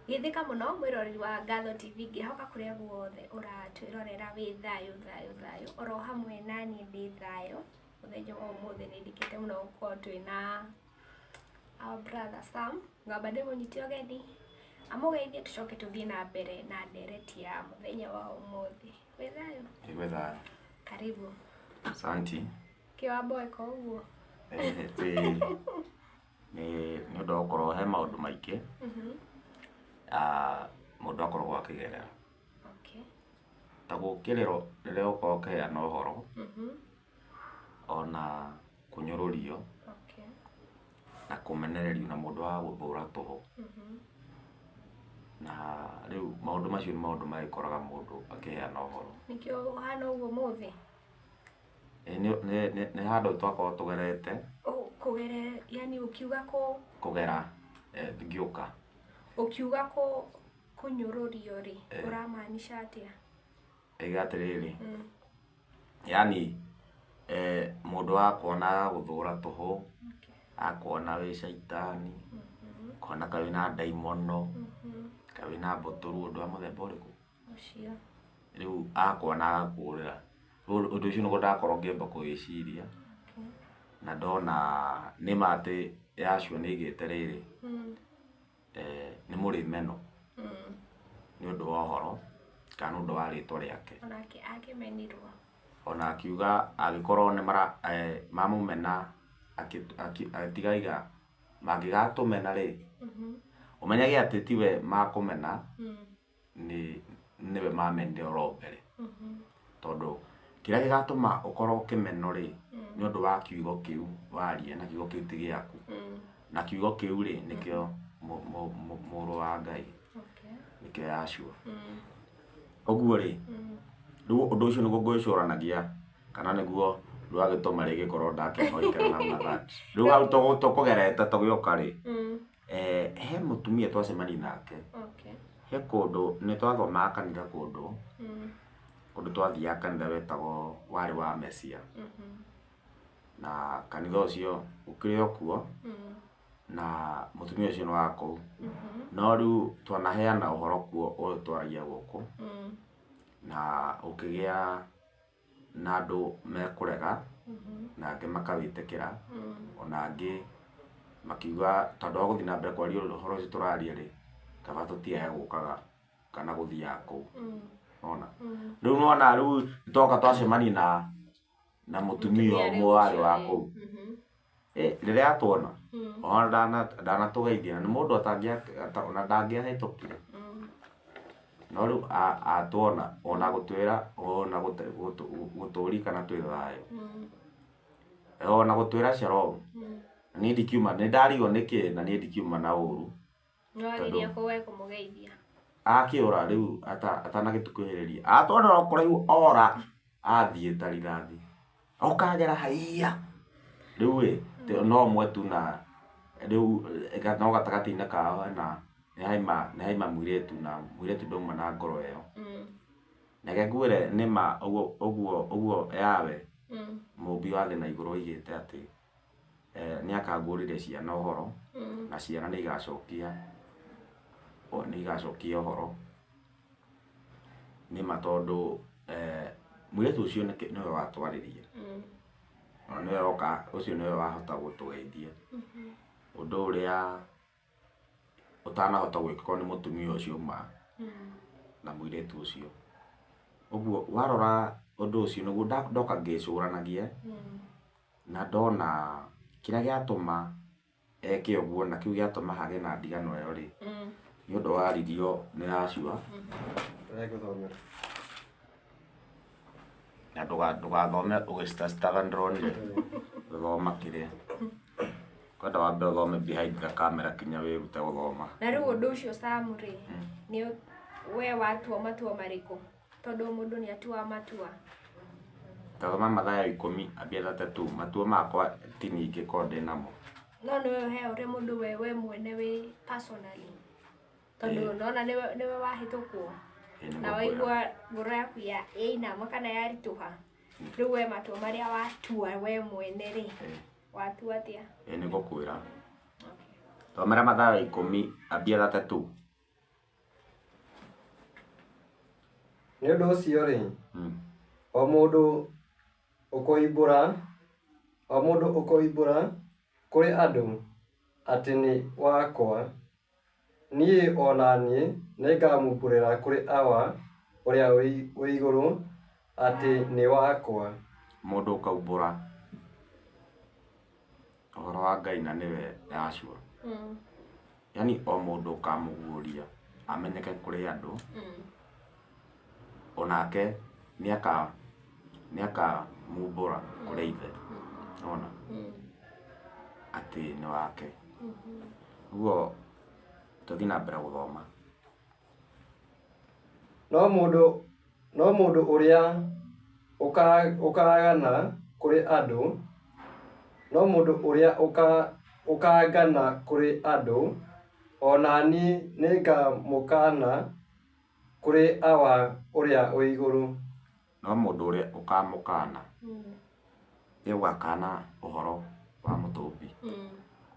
Geithĩka mũno mwĩroreri wa Ngatho TV, ngĩhoka kũrĩa guothe ũratwĩrorera wĩ thayũ thayũ thayũ, oro hamwe na niĩ ndĩ thayũ. Mũthenya wa ũmũthĩ nĩ ndĩkĩte mũno gũkorwo twĩna our brother Sam, ngamba ndĩmũnyite ũgeni amũgeithie tũcoke tũthiĩ na mbere na ndereti ya mũthenya wa ũmũthĩ. Wĩ thayũ? Wĩ thayũ. Karibu. Asanti. Kĩwamboeka ũguo? Nĩ ũndũ wa gũkorwo he maũndũ maingĩ mũndũ akoragwo akĩgerera. Ta gũkĩrĩrwo rĩrĩa ũgũkorwo ũkĩheana ũhoro, ona kũnyũrũrio, na kũmenererio na mũndũ agagũthũra tũhũ. Na rĩu maũndũ macio nĩ maũndũ magĩkoraga mũndũ akĩheana ũhoro. Nĩkĩo ũhana ũguo ũmũthĩ? Nĩ handũ twakorwo tũgerete. Kũgerera, yani ũkiuga kũ? Kũgera ngĩũka. Ũkiuga kũnyũrũrio rĩ, ũramaanisha atĩa? Ndauga atĩrĩrĩ, yani mũndũ akuona agagũthũra tũhũ, akuona wĩ caitani, akona ka wĩna ndaimono, ka wĩna mbũtũru, ũndũ wa mũthemba ũrĩkũ? Ũcio. Rĩu akuona agakũrĩra. Rĩu ũndũ ũcio nĩguo ndakorwo ngĩamba kũwĩciria, na ndona nĩma atĩ Yahshua nĩ aigĩte rĩrĩ, nĩ mũrĩmeno nĩ ũndũ wa ũhoro kana nĩ ũndũ wa rĩtwa rĩake. Onake akĩmenirwo. Ona akiuga angĩkorwo nĩ mara mamũmena atigaiga mangĩgatũmena rĩ, ũmenyage atĩ tiwe makũmena, nĩ nĩwe mamenire oro mbere. Tondũ kĩrĩa gĩgatũma ũkorwo ũkĩmenwo rĩ, nĩ ũndũ wa kiugo kĩu waria, na kiugo kĩu ti gĩaku. Na kiugo kĩu rĩ, nĩkĩo mũrũ wa Ngai, nĩkĩo Yahshua. Ũguo rĩ, rĩu ũndũ ũcio nĩguo ngwĩcũranagia kana nĩguo rwagĩtũma rĩgĩkorwo ndakĩhoikana na that. Rĩu hau tũkũgerete tũgĩũka rĩ, he mũtumia twacemania nake. He kũndũ nĩ twathomaga kanitha kũndũ, kũndũ twathiaga kanitha wetagwo warĩ wa Mesia. Na kanitha ũcio ũkĩrĩ o kuo, na mũtumia ũcio nĩ wa kũu. No rĩu twanaheana ũhoro kuo ũyũ twaragia gũkũ, na ũkĩgĩa na andũ mekũrega, na angĩ makawĩtĩkĩra, ona angĩ makiuga tondũ wa gũthiĩ na mbere kwaria ũhoro ũcio tũraria rĩ, kaba tũtigage gũkaga kana gũthiaga kũu. Nĩwona? Rĩu nĩwona rĩu nĩtwoka twacemania na mũtumia ũmwe warĩ wa kũu. Rĩrĩa atuona, ona ndanatũgeithia, na nĩ mũndũ ona ndangĩahĩtũkire. No rĩu atuona, ona gũtwĩra, ona gũtũria kana twĩ thayũ. Ona gũtwĩra shalom. Na niĩ ndikiuma, nĩ ndarigwo nĩkĩ na niĩ ndikiuma na ũru. No ageria we kũmũgeithia. Akĩũra rĩu atanagĩtũkuhĩrĩria. Atuona o kũraihu ora, athiĩ ta rithathi. Okagera haiya. Rĩu ĩ, no ũmwe tu na rĩu no gatagatĩ-inĩ kao hena nĩ haima mũirĩtu na mũirĩtu ndauma na ngoro ĩyo. Reke ngwĩre nĩma ũguo ũguo ũguo Yahweh mũmbi wa thĩ na igũrũ oigĩte atĩ nĩ akaguũrĩria ciana ũhoro, na ciana nĩ igacokia nĩ igacokia ũhoro. Nĩma tondũ mũirĩtu ũcio nĩwe watwarĩria. Ona nĩwe woka, ũcio nĩwe wahota gũtũgeithia. Ũndũ ũrĩa ũtanahota gwĩkwo nĩ mũtumia ũcio ma na mũirĩtu ũcio. Ũguo warora ũndũ ũcio nĩguo ndoka ngĩcũranagia, na ndona kĩrĩa gĩatũma eke ũguo na kĩu gĩatũma hagĩe na ndigano ĩyo rĩ, nĩ ũndũ waririo nĩ Yahshua. Na ndũgathome ũgĩcitacitaga ndĩronire gũthoma kĩrĩa. Kwenda wambe ũthome behind the camera kinya wĩrute gũthoma. Na rĩu ũndũ ũcio Sam rĩ, nĩ we watua matua marĩkũ? Tondũ mũndũ nĩ atuaga matua. Tathoma Mathayo ikũmi ambia 32, matua makwa ti nyingĩ korwo ndĩ namo. No nĩwe he ũrĩa mũndũ we mwene wĩ personally. Tondũ nona nĩwe wahĩtũkwo. Na waigua ngoro yaku yainama kana yaritũha. Rĩu we matua marĩa watua we mwene rĩ, watua atĩa? Ĩĩ nĩngũkwĩra. Thomera Mathayo ikũmi ambia 32. Nĩ ũndũ ũcio rĩ, o mũndũ ũkoimbũra, o mũndũ ũkoimbũra kũrĩ andũ atĩ nĩ wakwa, niĩ o na niĩ nĩngamumbũrĩra kũrĩ Awa ũrĩa wĩ igũrũ atĩ nĩ wakwa. Mũndũ ũkaumbũra ũhoro wa Ngai na nĩwe Yahshua. Yani o mũndũ ũkamũguũria amenyeke kũrĩ andũ, onake nĩakamumbũra kũrĩ ithe. Ona atĩ nĩ wake. Ũguo tũthiĩ na mbere gũthoma. No mũndũ ũrĩa ũkaagana kũrĩ andũ, no mũndũ ũrĩa ũkaangana kũrĩ andũ, o na niĩ nĩngamũkaana kũrĩ Awa ũrĩa wĩ igũrũ. No mũndũ ũrĩa ũkamũkaana, nĩ ũgakana ũhoro wa mũtũmbi,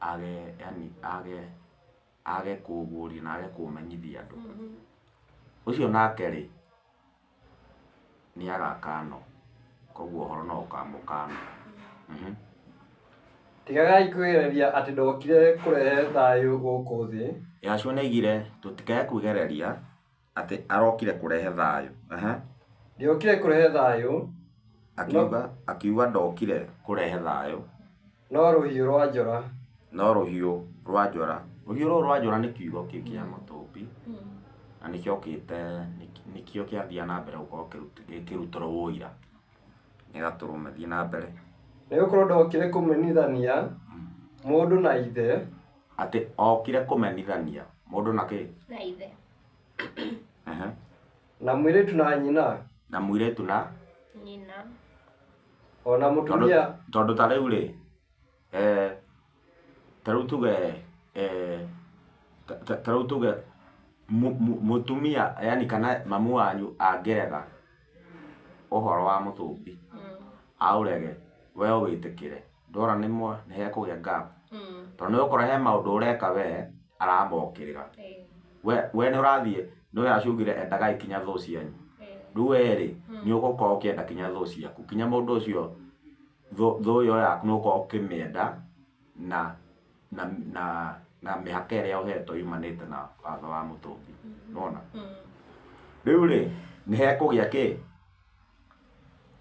age yani age kũũguũria na age kũũmenyithia andũ, ũcio nake rĩ nĩ agakanwo, koguo ũhoro no ũkamũkana. Tigagai kwĩgereria atĩ ndokire kũrehe thayũ gũkũ thĩ. Yahshua nĩaigire tũtikae kwĩgereria atĩ arokire kũrehe thayũ. Ndiokire kũrehe thayũ, Akiuga ndokire kũrehe thayũ, no rũhiũ rwa njora. No rũhiũ rwa njora. Rũhiũ rũrũ rwa njora nĩ kiugo kĩu kĩa mũtũmbi, na nĩkĩokĩte, nĩkĩo kĩathiaga na mbere gũkorwo gĩkĩrutĩrwo ũira. Nĩ gatũrũme, thiĩ na mbere. Nĩgũkorwo ndokire kũmenithania mũndũ na ithe. Atĩ okire kũmenithania mũndũ na kĩ? Na ithe. Na mũirĩtu na nyina. Na mũirĩtu na nyina. Ona mũtumia. Tondũ ta rĩu rĩ, ta rĩu tuge, ta rĩu tuge mũtumia yani kana mamu wanyu angĩrega ũhoro wa mũtũmbi, aũrege, we ũwĩtĩkĩre, ndora nĩ hekũgĩa gap. Tondũ nĩ ũgũkora he maũndũ ũreka we aramokĩrĩra. We nĩ ũrathiĩ, nĩ we aciugire endagai kinya thũ cianyu. Rĩu we rĩ, nĩ ũgũkorwo ũkĩenda kinya thũ ciaku, kinya mũndũ ũcio thũ ĩyo yaku nĩ ũgũkorwo ũkĩmĩenda na mĩhaka ĩrĩa ũhetwo yumanĩte na watho wa mũtũmbi. Nĩwona? Rĩu rĩ, nĩ hekũgĩa kĩ?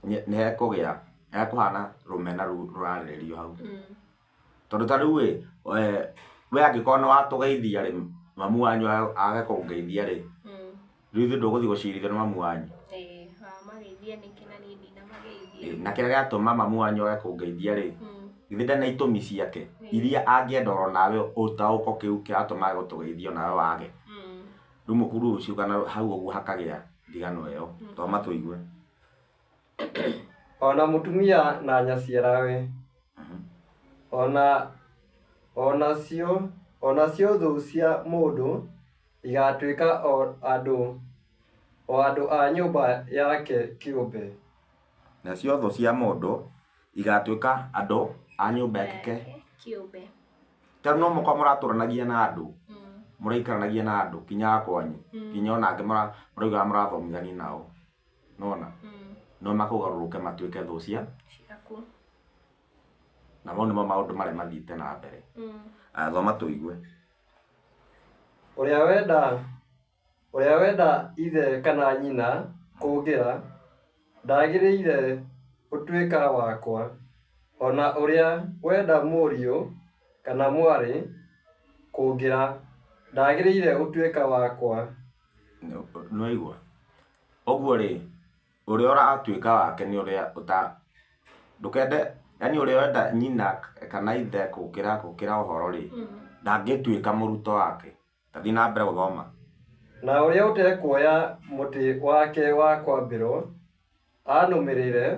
Nĩ hekũgĩa, hekũhana rũmena rũrarĩrĩrio hau. Tondũ ta rĩu ĩ, we angĩkorwo nĩ watũgeithia rĩ, mamu wanyu age kũngeithia rĩ, rĩu ithuĩ ndũgũthiĩ gũcirithio nĩ mamu wanyu. Na kĩrĩa gĩatũma mamu wanyu age kũngeithia rĩ, githĩ ndarĩ na itũmi ciake iria angĩenda oro nawe ũtaũko kĩu kĩratũma age gũtũgeithia nawe wage. Rĩu mũkuru ũcio kana hau ũguo hakagĩa ndigano ĩyo. Thoma tũigue. Ona mũtumia na nyaciarawe. Ona cio thũ cia mũndũ igatuĩka o andũ a nyũmba yake kĩũmbe. Nacio thũ cia mũndũ igatuĩka andũ a nyũmba yake kĩũmbe. Tondũ no mũkorwo mũratũranagia na andũ, mũraikaranagia na andũ kinya kwanyu, kinya ona angĩ mũraugaga mũrathomithania nao. Nĩwona? No makũgarũrũke matuĩke thũ ciaku. Na mau nĩmo maũndũ marĩa mathiĩte na mbere. Thoma tũigue. Ũrĩa wenda ithe kana nyina kũngĩra, ndagĩrĩire gũtuĩka wakwa. Ona ũrĩa wenda mũriũ kana mwarĩ kũngĩra, ndagĩrĩire gũtuĩka wakwa. Nĩwaigua? Ũguo rĩ, ũrĩa ũratuĩka wake nĩ ũrĩa ndũkende, yani ũrĩa wenda nyina kana ithe gũkĩra ũhoro rĩ, ndangĩtuĩka mũrutwo wake. Tathiĩ na mbere gũthoma. Na ũrĩa ũtekuoya mũtĩ wake wa kwambĩrwo anũmĩrĩre,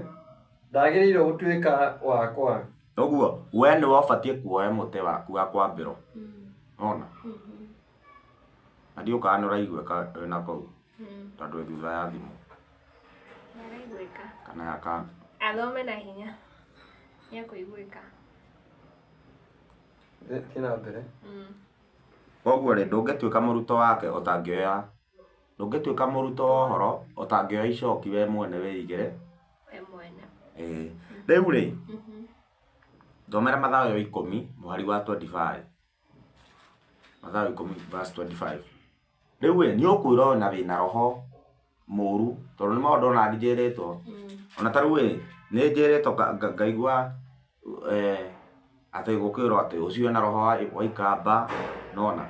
ndagĩrĩire gũtuĩka wakwa. Ũguo we nĩwe ũbatiĩ kuoya mũtĩ waku wa kwambĩrwo. Ona? Na ndiũĩ kana nĩ ũraiguĩka wĩna kũu, tondũ wĩ thutha ya thimũ. Nĩaraiguĩka. Kana ya ka. Athome na hinya. Nĩekũiguĩka. Thiĩ na mbere. Koguo rĩ, ndũngĩtuĩka mũrutwo wake ũtangĩoya Ndũngĩtuĩka mũrutwo wa ũhoro ũtangĩoya icoki we mwene wĩigĩre. We mwene. Ĩĩ. Rĩu rĩ, thomera Mathayo 10 mũhari wa 25. Mathayo 10 verse 25. Rĩu ĩ, nĩ ũkwĩrwo na wĩna roho mũru tondũ nĩ maũndũ ona njĩrĩtwo. Ona ta rĩu ĩ, nĩ njĩrĩtwo ngaigua atĩ gũkĩrwo atĩ ũcio ena roho wa ikamba, nona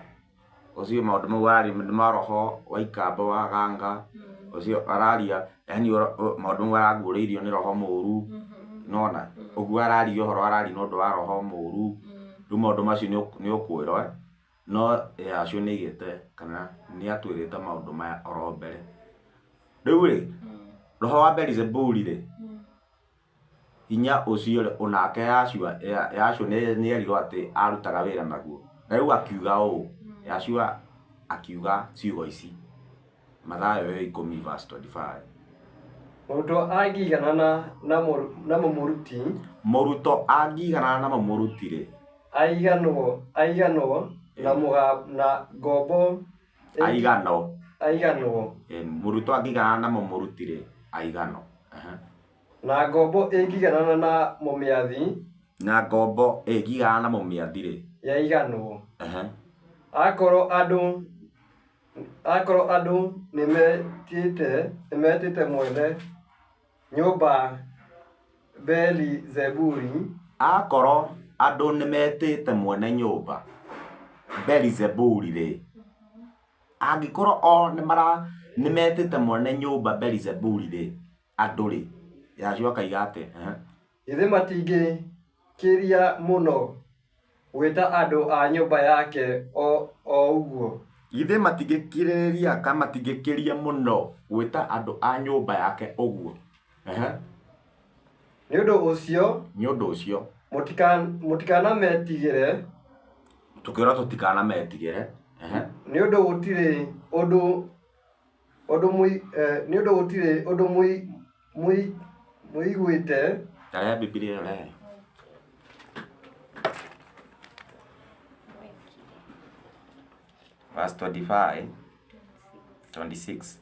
ũcio maũndũ mau araria nĩ ma roho wa ikamba wa ganga, ũcio araria yani maũndũ mau araguũrĩirio nĩ roho mũru, nona ũguo araria ũhoro araria nĩ ũndũ wa roho mũru, rĩu maũndũ macio nĩ ũkwĩrwo, no Yahshua nĩ aigĩte kana nĩ atwĩrĩte maũndũ maya oro mbere. Rĩu rĩ, roho wa Beelzebuli rĩ, hinya ũcio rĩ, onake Yahshua Yahshua nĩ erirwo atĩ arutaga wĩra naguo. Na rĩu akiuga ũũ, Yahshua akiuga ciugo ici, Mathayo 10 verse 25. Mũrutwo angĩiganana na mũmũruti, Mũrutwo angĩiganana na mũmũruti rĩ, aiganwo na na ngombo aigano. Aiganwo. Mũrutwo angĩiganana na mũmũruti rĩ, aigano. Na ngombo ĩngĩiganana na mũmĩathi, Na ngombo ĩngĩiganana na mũmĩathi rĩ, yaiganwo. Akorwo andũ nĩmetĩte mwene nyũmba Beelizebuli, Akorwo andũ nĩmetĩte mwene nyũmba Beelizebuli rĩ, angĩkorwo o nĩmetĩte mwene nyũmba Beelizebuli rĩ, andũ rĩ, Yahshua akaiga atĩ, Githĩ matingĩkĩria mũno gwĩta andũ a nyũmba yake o ũguo? Githĩ matingĩkĩrĩrĩria kana matingĩkĩria mũno gwĩta andũ a nyũmba yake ũguo? Nĩ ũndũ ũcio, Nĩ ũndũ ũcio, mũtikanametigĩre. Tũkĩrwo tũtikanametigĩre. Nĩ ũndũ gũtirĩ ũndũ nĩ ũndũ gũtirĩ ũndũ mũiguĩte. Tarehe Biblia ĩyo rehe. Verse 25, 26.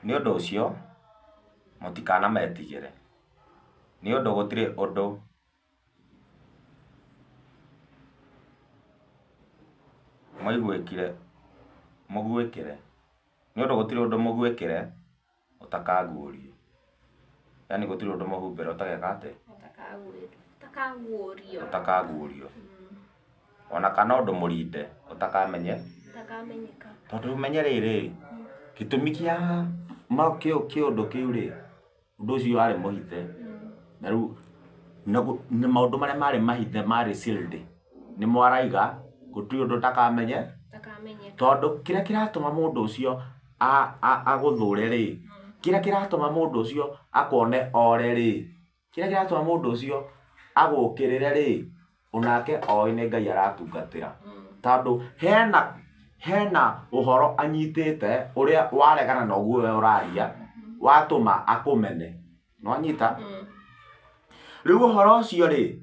Nĩ ũndũ ũcio mũtikanametigĩre, nĩ ũndũ gũtirĩ ũndũ mũiguĩkire mũguĩkĩre, nĩ ũndũ gũtirĩ ũndũ mũguĩkĩre ũtakaguũrio. Yani gũtirĩ ũndũ mũhumbĩre ũtageka atĩ? Ũtakaguũrio. Ũtakaguũrio. Ona kana ũndũ mũrinde ũtakamenye. Ũtakamenyeka. Tondũ ũmenye rĩrĩ, gĩtũmi kĩa kĩũndũ kĩu rĩ, ũndũ ũcio warĩ mũhithe. Na rĩu nĩ maũndũ marĩa marĩ mahithe marĩ sealed. Nĩmo araiga gũtirĩ ũndũ ũtakamenye. Ũtakamenyeka. Tondũ kĩrĩa kĩratũma mũndũ ũcio agũthũre rĩ, kĩrĩa kĩratũma mũndũ ũcio akone ore rĩ, kĩrĩa kĩratũma mũndũ ũcio agũkĩrĩre rĩ, onake oĩ nĩ Ngai aratungatĩra. Tondũ hena ũhoro anyitĩte ũrĩa waregana na ũguo we ũraria, watũma akũmene. Nĩwanyita? Rĩu ũhoro ũcio rĩ,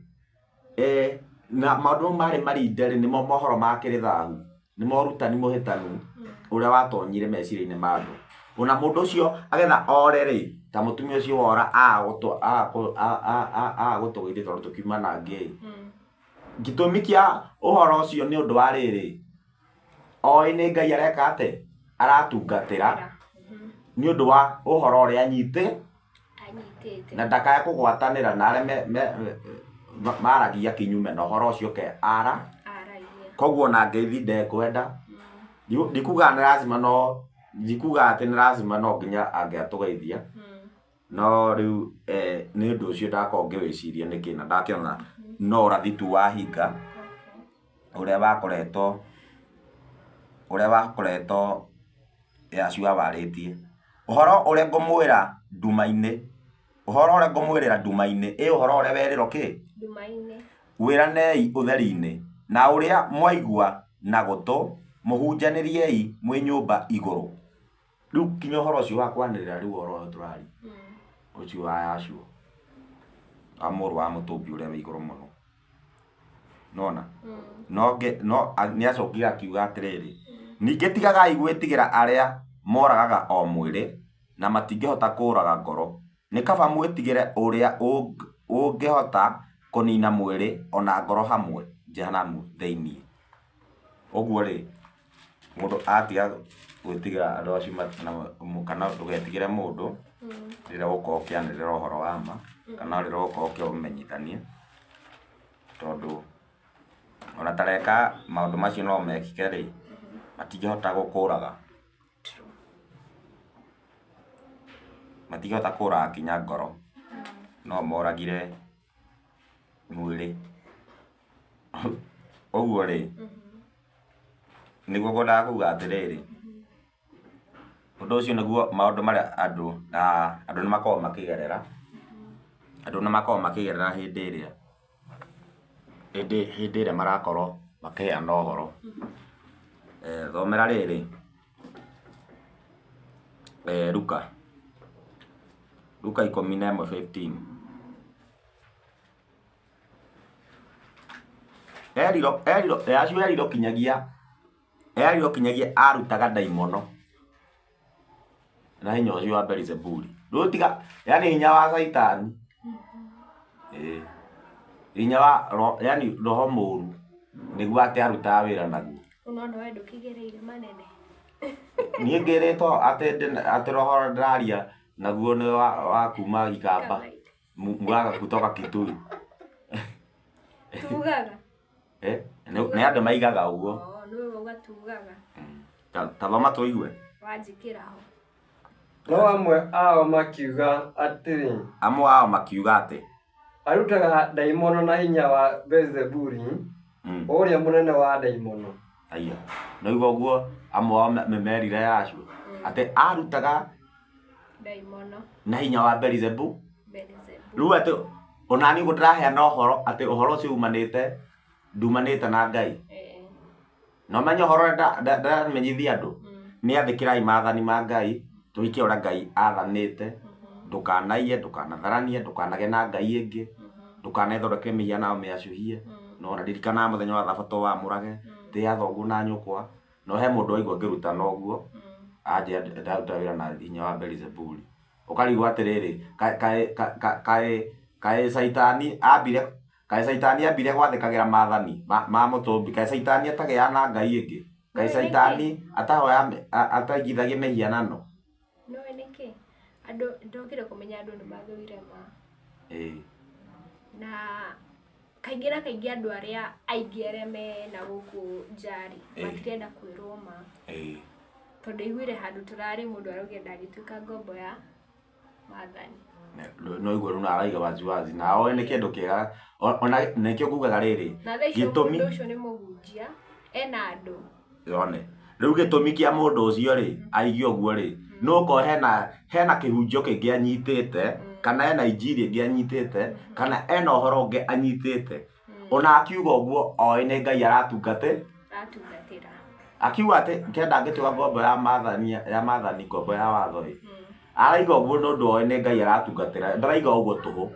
na maũndũ mau marĩ marinde rĩ, nĩmo mohoro ma kĩrĩthahu, nĩ morutani mũhĩtanu ũrĩa watonyire meciria-inĩ ma andũ. Ona mũndũ ũcio agetha ore rĩ, ta mũtumia ũcio wora agũtũgeithia tondũ tũkiuma na ngĩ. Gĩtũmi kĩa ũhoro ũcio nĩ ũndũ wa rĩrĩ, oĩ nĩ Ngai areka atĩ? Aratungatĩra nĩ ũndũ wa ũhoro ũrĩa anyitĩte. Na ndakae kũgwatanĩra na arĩa maragia kinyume na ũhoro ũcio ke ara. Koguo ona ngeithi ndekwenda. Ndikuga nĩ lazima no ndikuga atĩ nĩ lazima no nginya angĩatũgeithia. No rĩu nĩ ũndũ ũcio ndakorwo ngĩwĩciria nĩkĩ na ndakĩona no ũrathi tu wahinga ũrĩa wakoretwo Yahshua warĩtie. Ũhoro ũrĩa ngũmwĩra nduma-inĩ, ũhoro ũrĩa ngũmwĩrĩra nduma-inĩ, ĩ ũhoro ũrĩa werĩrwo kĩ? Nduma-inĩ. Wĩranei ũtheri-inĩ, na ũrĩa mwaigua na gũtũ, mũhunjanĩriei mwĩ nyũmba igũrũ. Rĩu kinya ũhoro ũcio wa kwanĩrĩra rĩu ũhoro ũyũ tũraria. Ũcio wa Yahshua. Wa mũrũ wa mũtũmbi ũrĩa wĩ igũrũ mũno. Nona? No nĩ acokire akiuga atĩrĩrĩ, Ningĩ tigagai gwĩtigĩra arĩa moragaga o mwĩrĩ, na matingĩhota kũũraga ngoro. Nĩ kaba mwĩtigĩre ũrĩa ũngĩhota kũniina mwĩrĩ o na ngoro hamwe jehanamu thĩinĩ. Ũguo rĩ, mũndũ atiga gwĩtigĩra andũ acio kana ndũgetigĩre mũndũ rĩrĩa ũgũkorwo ũkĩanĩrĩra ũhoro wa ma, kana rĩrĩa ũgũkorwo ũkĩũmenyithania, tondũ ona ta reka maũndũ macio no mekĩke rĩ, matingĩhota gũkũraga. Matingĩhota kũraga kinya ngoro, no moragire mwĩrĩ. Ũguo rĩ, nĩguo ngwendaga kuga atĩrĩrĩ, ũndũ ũcio nĩguo maũndũ marĩa andũ andũ nĩ makoragwo makĩgerera, andũ nĩ makoragwo makĩgerera hĩndĩ ĩrĩa hĩndĩ ĩrĩa marakorwo makĩheana ũhoro. Thomera rĩrĩ, Luka Luka 11:15. Eriro eriro acio eriro kinyagia eriro kinyagia arutaga ndaimono na hinya ũcio wa Beelzebuli. Rĩu tiga yani hinya wa Caitani. Hinya wa yani roho mũru nĩguo atĩ arutaga wĩra naguo. Unaona we ndũkĩgereire manene. Niĩ ngĩrĩtwo atĩ atĩ roho ndĩraria naguo nĩ wa kuma Ikamba, Muraga kutoka Kitui. Tugaga. Nĩ andũ maigaga ũguo. Nĩwe wauga tugaga. Ta thoma tũigue. Wanjĩkĩra ho. No amwe ao makiuga atĩrĩ, Amwe ao makiuga atĩ arutaga ndaimono na hinya wa Beelzebuli, ũrĩa mũnene wa ndaimono. Aya. No ũguo amwe ao merire yacio atĩ arutaga ndaimono na hinya wa Beelzebuli. Rĩu atĩ ona niĩ ũguo ndĩraheana ũhoro atĩ ũhoro ũcio umanĩte ndumanĩte na Ngai. No menye ũhoro ũrĩa ndĩramenyithia andũ nĩ athĩkĩrai maathani ma Ngai, tũikie ũrĩa Ngai athanĩte, ndũkanaiye, ndũkanatharanie, ndũkanagĩe na Ngai ĩngĩ, ndũkanethondekere mĩhianano mĩacũhie, no na ririkanaga mũthenya wa thabatũ wamũrage, tĩa thoguo na nyũkwa. No he mũndũ waigua ngĩrutana ũguo, anjĩra ndaruta wĩra na hinya wa Beelzebuli. Ũkarigwo atĩrĩrĩ, kaĩ Caitani ambire kaĩ Caitani ambire gwathĩkagĩra maathani ma mũtũmbi, kaĩ Caitani atagĩaga na Ngai ĩngĩ, kaĩ Caitani atahoya ataigithagia mĩhianano. Nĩũĩ nĩkĩ? Andũ ndokire kũmenya andũ nĩ mathũire ma. Na kaingĩ na kaingĩ andũ arĩa aingĩ arĩa mena gũkũ nja rĩ, matirenda kwĩrwo ma. Tondũ iguire handũ tũrarĩ mũndũ araugire ndangĩtuĩka ngombo ya maathani. No igua rĩu araiga waziwazi na oĩ nĩ kĩndũ kĩega ona nĩkĩo ngugaga rĩrĩ Na thaa icio mũndũ ũcio nĩ mũhunjia ena andũ. Yone. Rĩu gĩtũmi kĩa mũndũ ũcio rĩ aigue ũguo rĩ no ũkorwo hena kĩhunjio kĩngĩ anyitĩte, kana hena injiri ĩngĩ anyitĩte, kana ena ũhoro ũngĩ anyitĩte. Ona akiuga ũguo oĩ nĩ Ngai aratungatĩra. Akiuga atĩ kenda angĩtuĩka ngombo ya maathani ya maathani ngombo ya watho ĩ. Araiga ũguo nĩ ũndũ oĩ nĩ Ngai aratungatĩra, ndaraiga ũguo tũhũ.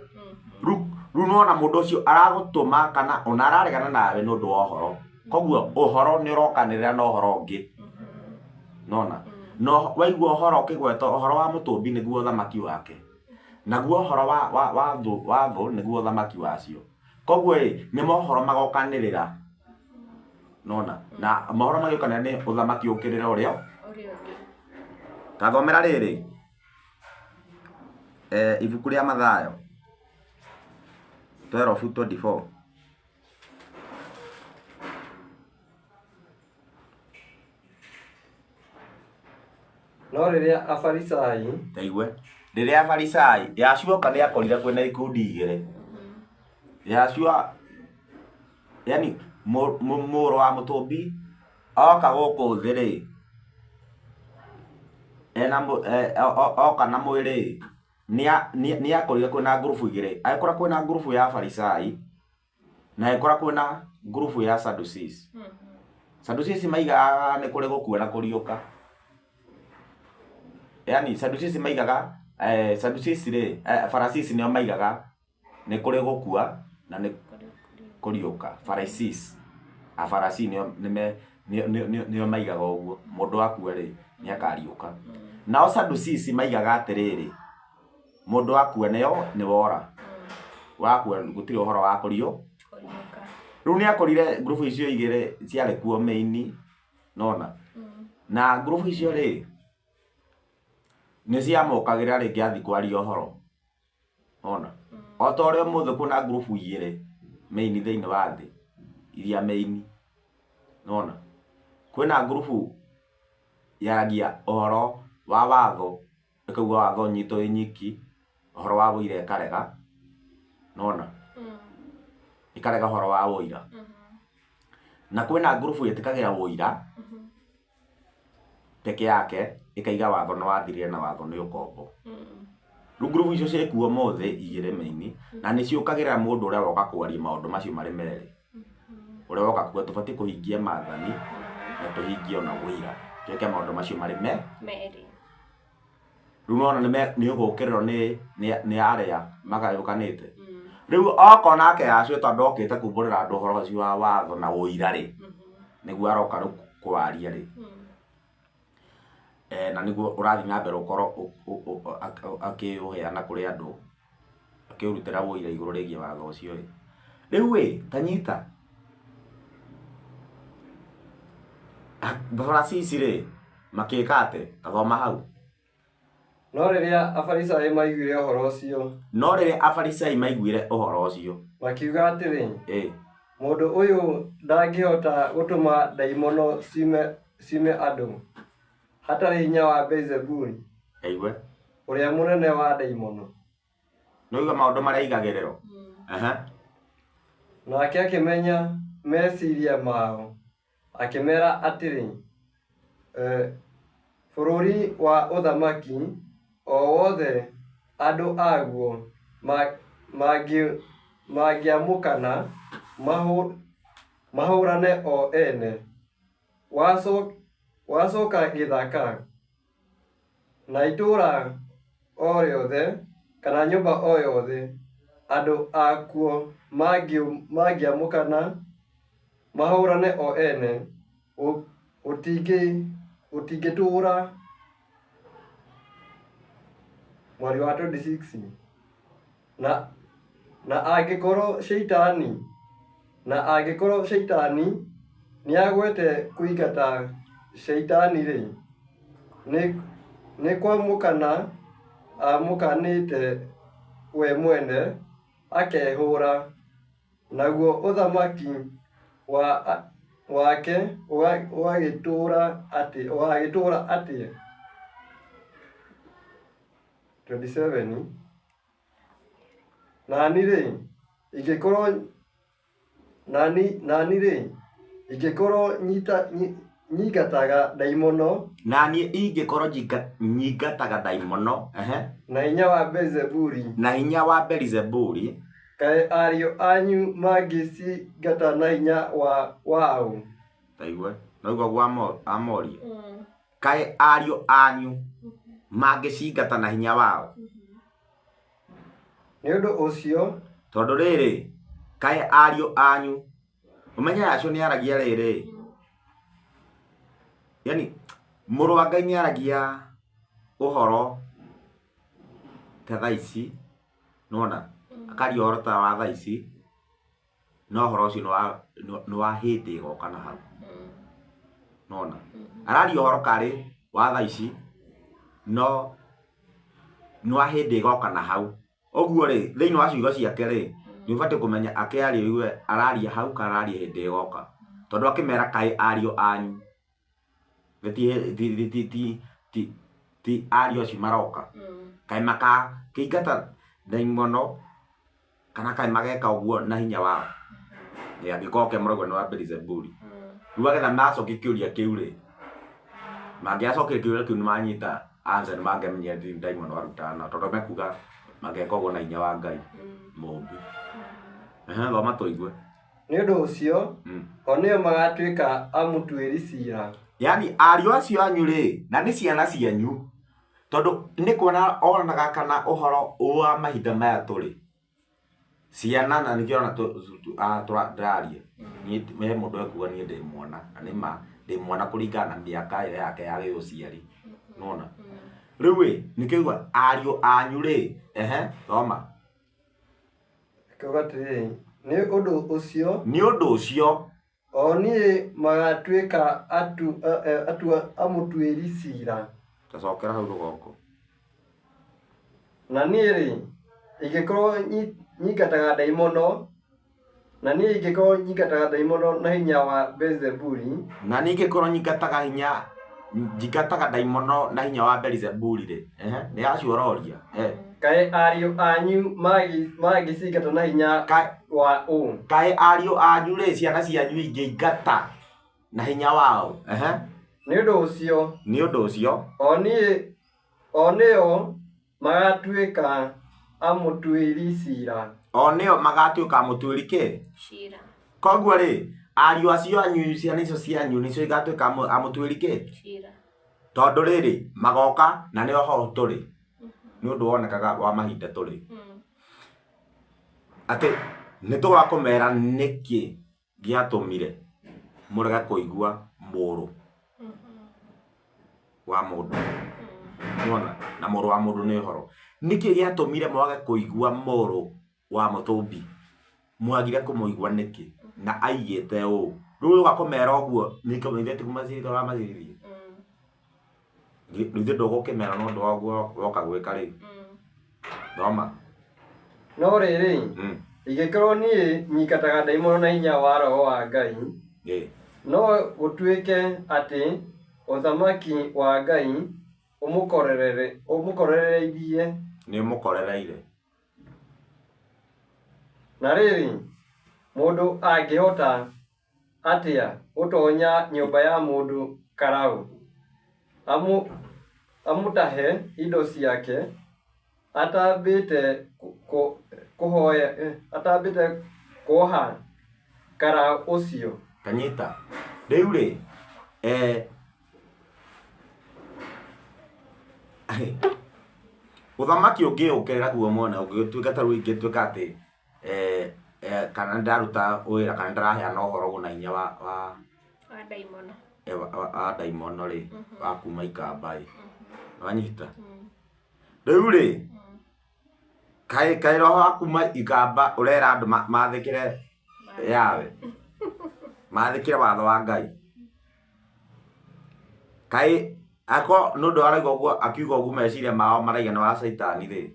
Rĩu nĩwona mũndũ ũcio aragũtũma kana ona araregana nawe nĩ ũndũ wa ũhoro. Koguo ũhoro nĩ ũrokanĩrĩra na ũhoro ũngĩ. Nona? No waigua ũhoro ũkĩgwetwo ũhoro wa mũtũmbi nĩguo ũthamaki wake. Naguo ũhoro wa thũ nĩguo ũthamaki wacio. Koguo ĩ nĩ mohoro magokanĩrĩra. Nona? Na mohoro magĩũkanĩrĩra nĩ ũthamaki ũkĩrĩra ũrĩa ũngĩ. Ta thomera rĩrĩ. Ibuku rĩa Mathayo 12:24. No rĩrĩa Afarisai Taigue rĩrĩa Afarisai Yahshua nĩ akorire kwĩna ikundi igĩrĩ. Yahshua yani mũrũ wa mũtũmbi oka gũkũ thĩ rĩ ena oka na mwĩrĩ nĩ akorire kwĩna ngurubu igĩrĩ. Agĩkora kwĩna ngurubu ya Afarisai na agĩkora kwĩna ngurubu ya Sadducees. Sadducees maigaga nĩ kũrĩ gũkua na kũriũka. Yani Sadducees maigaga Sadducees rĩ Pharisees nĩo maigaga nĩ kũrĩ gũkua na nĩ kũriũka. Pharisees Afarasi nĩo Nĩo maigaga ũguo mũndũ akua rĩ nĩ akariũka. Nao Sadducees maigaga atĩrĩrĩ, mũndũ akua nĩo nĩ wora, wakua gũtirĩ ũhoro wa kũrio. Rĩu nĩ akorire ngurubu icio igĩrĩ ciarĩ kuo main, nona na ngurubu icio rĩ nĩ ciamũkagĩra rĩngĩ athiĩ kwaria ũhoro, nona o ta ũrĩa ũmũthĩ kwĩna ngurubu igĩrĩ main thĩinĩ wa thĩ iria main, nona kwĩna ngurubu yaragia ũhoro wa watho ĩkauga watho ũnyitwo wĩ nyiki, ũhoro wa ũira ĩkarega, nona ĩkarega ũhoro wa ũira. Na kwĩna ngurubu ĩtĩkagĩra ũira peke yake ĩkaiga watho nĩ wathirire na watho nĩ ũkombo. Rĩu ngurubu icio ciĩkuo ũmũthĩ igĩrĩ main, na nĩ ciũkagĩrĩra mũndũ ũrĩa woka kwaria maũndũ macio marĩ merĩ, ũrĩa woka kuga tũbatiĩ kũhingia maathani na tũhingie ona ũira, twĩke maũndũ macio marĩ merĩ. Rĩu nĩwona nĩ ũgũkĩrĩrwo nĩ arĩa magayũkanĩte. Rĩu okorwo nake Yahshua tondũ okĩte kumbũrĩra andũ ũhoro ũcio wa watho na ũira rĩ, nĩguo aroka rĩu kwaria rĩ, na nĩguo ũrathiĩ na mbere ũkorwo akĩũheana kũrĩ andũ, akĩũrutĩra ũira igũrũ rĩgiĩ watho ũcio ĩ. Rĩu ĩ ta nyita Afarisici rĩ makĩka atĩ? Tathoma hau. No rĩrĩa Afarisai maiguire ũhoro ũcio, No rĩrĩa Afarisai maiguire ũhoro ũcio, makiuga atĩrĩ, mũndũ ũyũ ndangĩhota gũtũma ndaimono ciume andũ hatarĩ hinya wa Beelzebuli, Aigue ũrĩa mũnene wa ndaimono. Nĩũigua maũndũ marĩa aigagĩrĩrwo. Nake akĩmenya meciria mao, akĩmera atĩrĩ, bũrũri wa ũthamaki o wothe andũ aguo mangĩamũkana mahũrane o ene, wacoka gĩthaka, na itũũra o rĩothe kana nyũmba o yothe andũ akuo mangĩamũkana mahũrane o ene, gũtingĩtũũra. Mweri wa 26. Na angĩkorwo Shaitani nĩagwete kũingata Shaitani-rĩ, nĩ kwamũkana amũkanĩte we mwene akehũũra, naguo ũthamaki wake ũgagĩtũũra atĩa? 27. Nani-rĩ, ingĩkorwo nyingataga ndaimono, Naniĩ ingĩkorwo nyingataga ndaimono, na hinya wa Beelzebuli, na hinya wa Beelzebuli, kaĩ ariũ anyu mangĩcingata na hinya wa waũ? Taigue noigua guo amoria, kaĩ ariũ anyu mangĩcingata na hinya wao? Nĩ ũndũ ũcio, tondũ rĩrĩ, kaĩ ariũ anyu, ũmenye Yahshua nĩ aragia rĩrĩ, yani mũrũ wa Ngai nĩ aragia ũhoro ta thaa ici, nĩwona akaria ũhoro ta wa thaa ici, no ũhoro ũcio nĩ wa hĩndĩ ĩgoka na hau, nĩwona araria ũhoro karĩ wa thaa ici, no nĩ wa hĩndĩ ĩgoka na hau. Ũguo rĩ, thĩinĩ wa ciugo ciake rĩ, nĩ ũbatiĩ kũmenya akĩaria ũigue araria hau kana araria hĩndĩ ĩgoka, tondũ akĩmera kaĩ ariũ anyu ti ariũ acio maroka, kaĩ makakĩingata ndaimono kana kaĩ mageka ũguo na hinya wao? Angĩkorwo ke mũraigua nĩ wa Beelzebuli. Rĩu agetha macokia kĩũria kĩu rĩ, mangĩacokia kĩũria kĩu nĩ manyita answer, nĩ mangĩamenyire ti ndaimono arutaga nao, tondũ mekuga mangĩeka ũguo na hinya wa Ngai mũũmbi. Thoma tũigue. Nĩ ũndũ ũcio, o nĩo magatuĩka amũtuĩri ciira. Yani ariũ acio anyu rĩ, na nĩ ciana cianyu, tondũ nĩ kuona onaga kana ũhoro wa mahinda maya tũrĩ ciana, na nĩkĩo ona ndĩraria niĩ, he mũndũ ekuga niĩ ndĩ mwana, na nĩ ma Ndĩ mwana kũringana na mĩaka ĩrĩa yake ya gĩũciari. Nĩwona? Rĩu ĩ, nĩkĩo ariũ anyu rĩ, ehe, thoma. Ĩkauga atĩrĩrĩ, nĩ ũndũ ũcio, Nĩ ũndũ ũcio, o niĩ magatuĩka amũtuĩri cira. Tacokera hau rũgongo. Na niĩ-rĩ, ingĩkorwo nyingataga ndaimono, na niĩ ingĩkorwo nyingataga ndaimono na hinya wa Beelizebuli, Na niĩ ingĩkorwo nyingataga hinya njingataga ndaimono na hinya wa Beelizebuli rĩ, ehe, nĩ acio ũroria. Kaĩ ariũ anyu mangĩcingata na hinya wa ũ? Kaĩ ariũ anyu rĩ, ciana cianyu ingĩingata na hinya wao? Ehe. Nĩ ũndũ ũcio, Nĩ ũndũ ũcio, o nĩo magatuĩka amũtuĩri cira. O nĩo magatuĩka amũtuĩri kĩ? Cira. Koguo rĩ, ariũ acio anyu, ciana icio cianyu nĩcio igatuĩka amũtuĩri kĩ? Cira. Tondũ rĩrĩ, magoka na nĩo ho tũrĩ. Nĩ ũndũ wonekaga wa mahinda tũrĩ. Atĩ nĩ tũgakũmera nĩkĩ gĩatũmire mũrege kũigua mũrũ wa mũndũ. Nĩwona? Na mũrũ wa mũndũ nĩ ũhoro. Nĩkĩ gĩatũmire mwage kũigua mũrũ wa mũtũmbi? Mwagire kũmũigua nĩkĩ? Na aigĩte ũũ. Rĩu ũgakũmera ũguo, nĩkĩ kũmacirithia ũramacirithia? Rĩu ndũgũkĩmera no ũndũ wa ũguo woka gwĩka rĩ. Thoma. No rĩrĩ, ingĩkorwo niĩ nyingataga ndaimono na hinya wa Roho wa Ngai, no gũtuĩke atĩ ũthamaki wa Ngai ũmũkorereirie. Nĩ ũmũkorereire. Na rĩrĩ, mũndũ angĩhota atĩa gũtoonya nyũmba ya mũndũ karaũ, amũtahe indo ciake, atambĩte atambĩte kuoha karaũ ũcio? Kanyita. Rĩu rĩ, ũthamaki ũngĩũkĩrĩra guo mwene, ũngĩtuĩka ta rĩu ingĩtuĩka atĩ kana nĩndaruta wĩra kana nĩndĩraheana ũhoro ũguo na hinya wa Wa ndaimono. Wa ndaimono rĩ, wa kuma ikamba ĩ. Wanyita? Rĩu rĩ, kaĩ roho wa kuma ikamba ũrera andũ mathĩkĩre yawe, mathĩkĩre watho wa Ngai. Kaĩ ako nĩ ũndũ araigua ũguo akiuga ũguo meciria mao maraiga nĩ wa caitani rĩ.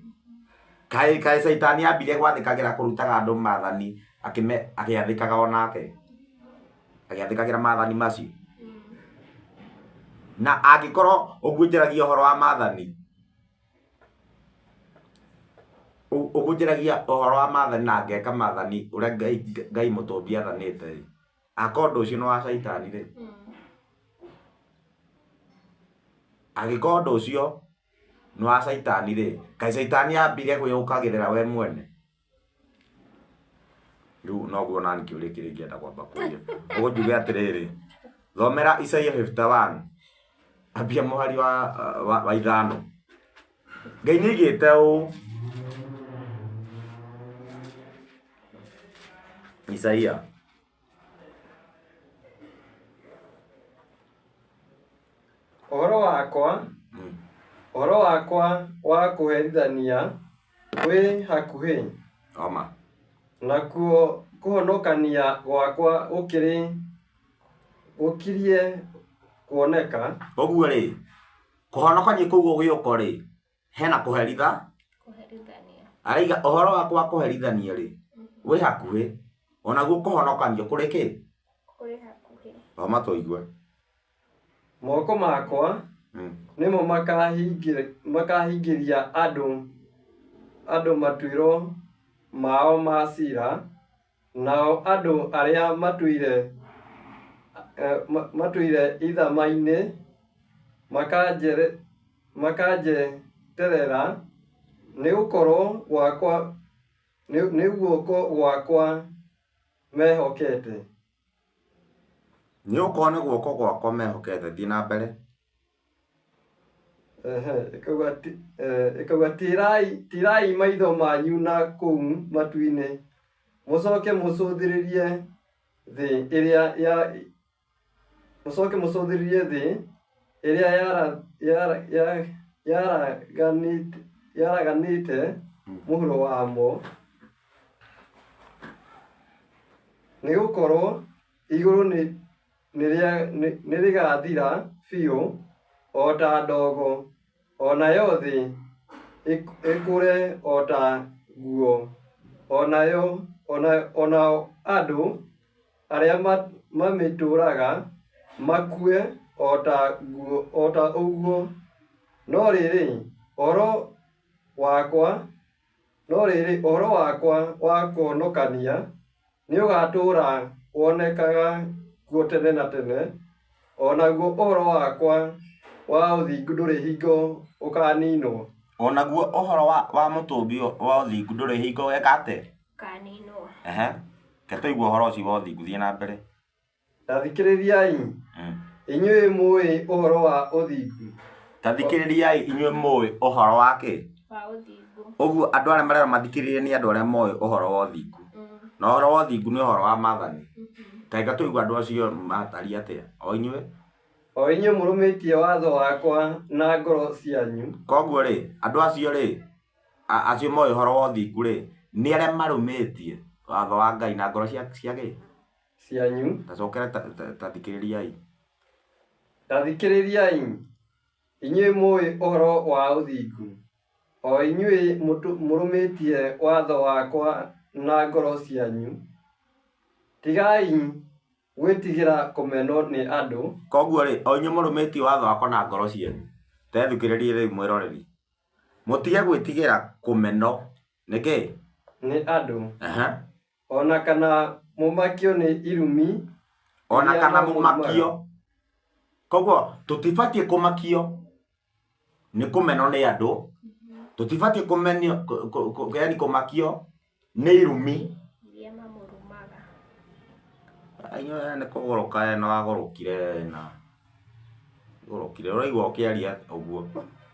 Kaĩ caitani ambire gwathĩkagĩra kũrutaga andũ maathani akĩathĩkaga onake. Agĩathĩkagĩra maathani macio. Na angĩkorwo ũguo njaragia ũhoro wa maathani, ũguo njaragia ũhoro wa maathani na ngeka maathani ũrĩa Ngai mũtũmbi athanĩte rĩ, akorwo ũndũ ũcio nĩ wa caitani rĩ, angĩkorwo ũndũ ũcio nĩ wa caitani rĩ, kaĩ caitani ambire kwĩyũkagĩrĩra we mwene? Rĩu noguo nani kĩũria kĩrĩa ingĩenda kwamba kũria. Ũguo njuge atĩrĩrĩ, thomera Isaia 51, ambia mũhari wa 5. Ngai nĩaigĩte ũũ. Isaia. Ũhoro wakwa, ũhoro wakwa wa kũherithania wĩ hakuhĩ. Oma. Nakuo kũhonokania gwakwa gũkirie kuoneka. Ũguo rĩ, kũhonokania kũu gũgĩũka rĩ, hena kũheritha? Kũherithania. Araiga ũhoro wakwa wa kũherithania rĩ, wĩ hakuhĩ. Onaguo kũhonokanio kũrĩ kĩ? Kũrĩ hakuhĩ. Thoma tũigue. Moko makwa nĩmo makahingĩria andũ matuĩro mao ma ciira, nao andũ arĩa matũire ithama-inĩ makanjeterera, nĩ gũkorwo gwakwa, nĩ guoko gwakwa mehokete. Nĩ gũkorwo nĩ guoko gwakwa mehokete. Thiĩ na mbere. Ĩkauga tirai maitho manyu na kũu matu-inĩ, mũcoke mũcũthĩrĩrie thĩ ĩrĩa Mũcoke mũcũthĩrĩrie thĩ ĩrĩa yaraganĩte mũhuro wamo, nĩgũkorwo igũrũ nĩrĩgathira biũ o ta ndogo, o nayo thĩ ĩkũre o ta nguo, o nao andũ arĩa mamĩtũũraga makue o ta ũguo. No rĩrĩ, ũhoro wakwa wa kũhonokania nĩũgatũũra wonekaga kuo tene na tene, o naguo ũhoro wakwa wa ũthingu ndũrĩ hingo ũkaniinwo. O naguo ũhoro wa mũtũmbi wa ũthingu ndũrĩ hingo weka atĩa? Ũkaninwo. Ehe. Reke tũigue ũhoro ũcio wa ũthingu, thiĩ na mbere. Ta thikĩrĩriai, inyuĩ mũũĩ ũhoro wa ũthingu. Ta thikĩrĩriai inyuĩ mũũĩ ũhoro wa kĩ? Wa ũthingu. Ũguo andũ arĩa marerwo mathikĩrĩrie nĩ andũ arĩa moĩ ũhoro wa ũthingu. Na ũhoro wa ũthingu nĩ ũhoro wa maathani. Ta reke tũigue andũ acio matariĩ atĩa. O inyuĩ? O inyuĩ mũrũmĩtie watho wakwa na ngoro cianyu. Koguo rĩ, andũ acio rĩ, acio moĩ ũhoro wa ũthingu rĩ, nĩ arĩa marũmĩtie watho wa Ngai na ngoro cia kĩ? Cianyu. Ta cokera ta thikĩrĩriai. Ta thikĩrĩriai, inyuĩ mũũĩ ũhoro wa ũthingu, o inyuĩ mũrũmĩtie watho wakwa na ngoro cianyu. Tigai gwĩtigĩra kũmenwo nĩ andũ. Koguo rĩ, o inyuĩ mũrũmĩtie watho wakwa na ngoro cianyu. Tethikĩrĩrie rĩu mwĩroreri. Mũtige gwĩtigĩra kũmenwo nĩ kĩ? Nĩ andũ. O na kana mũmakio nĩ irumi. O na kana mũmakio. Koguo tũtibatiĩ kũmakio nĩ kũmenwo nĩ andũ. Tũtibatiĩ kũmenio, yaani kũmakio nĩ irumi. Iria mamũrumaga. Inyuĩ nĩ kũgũrũka no agũrũkire na gũrũkire. Ũraigua ũkĩaria ũguo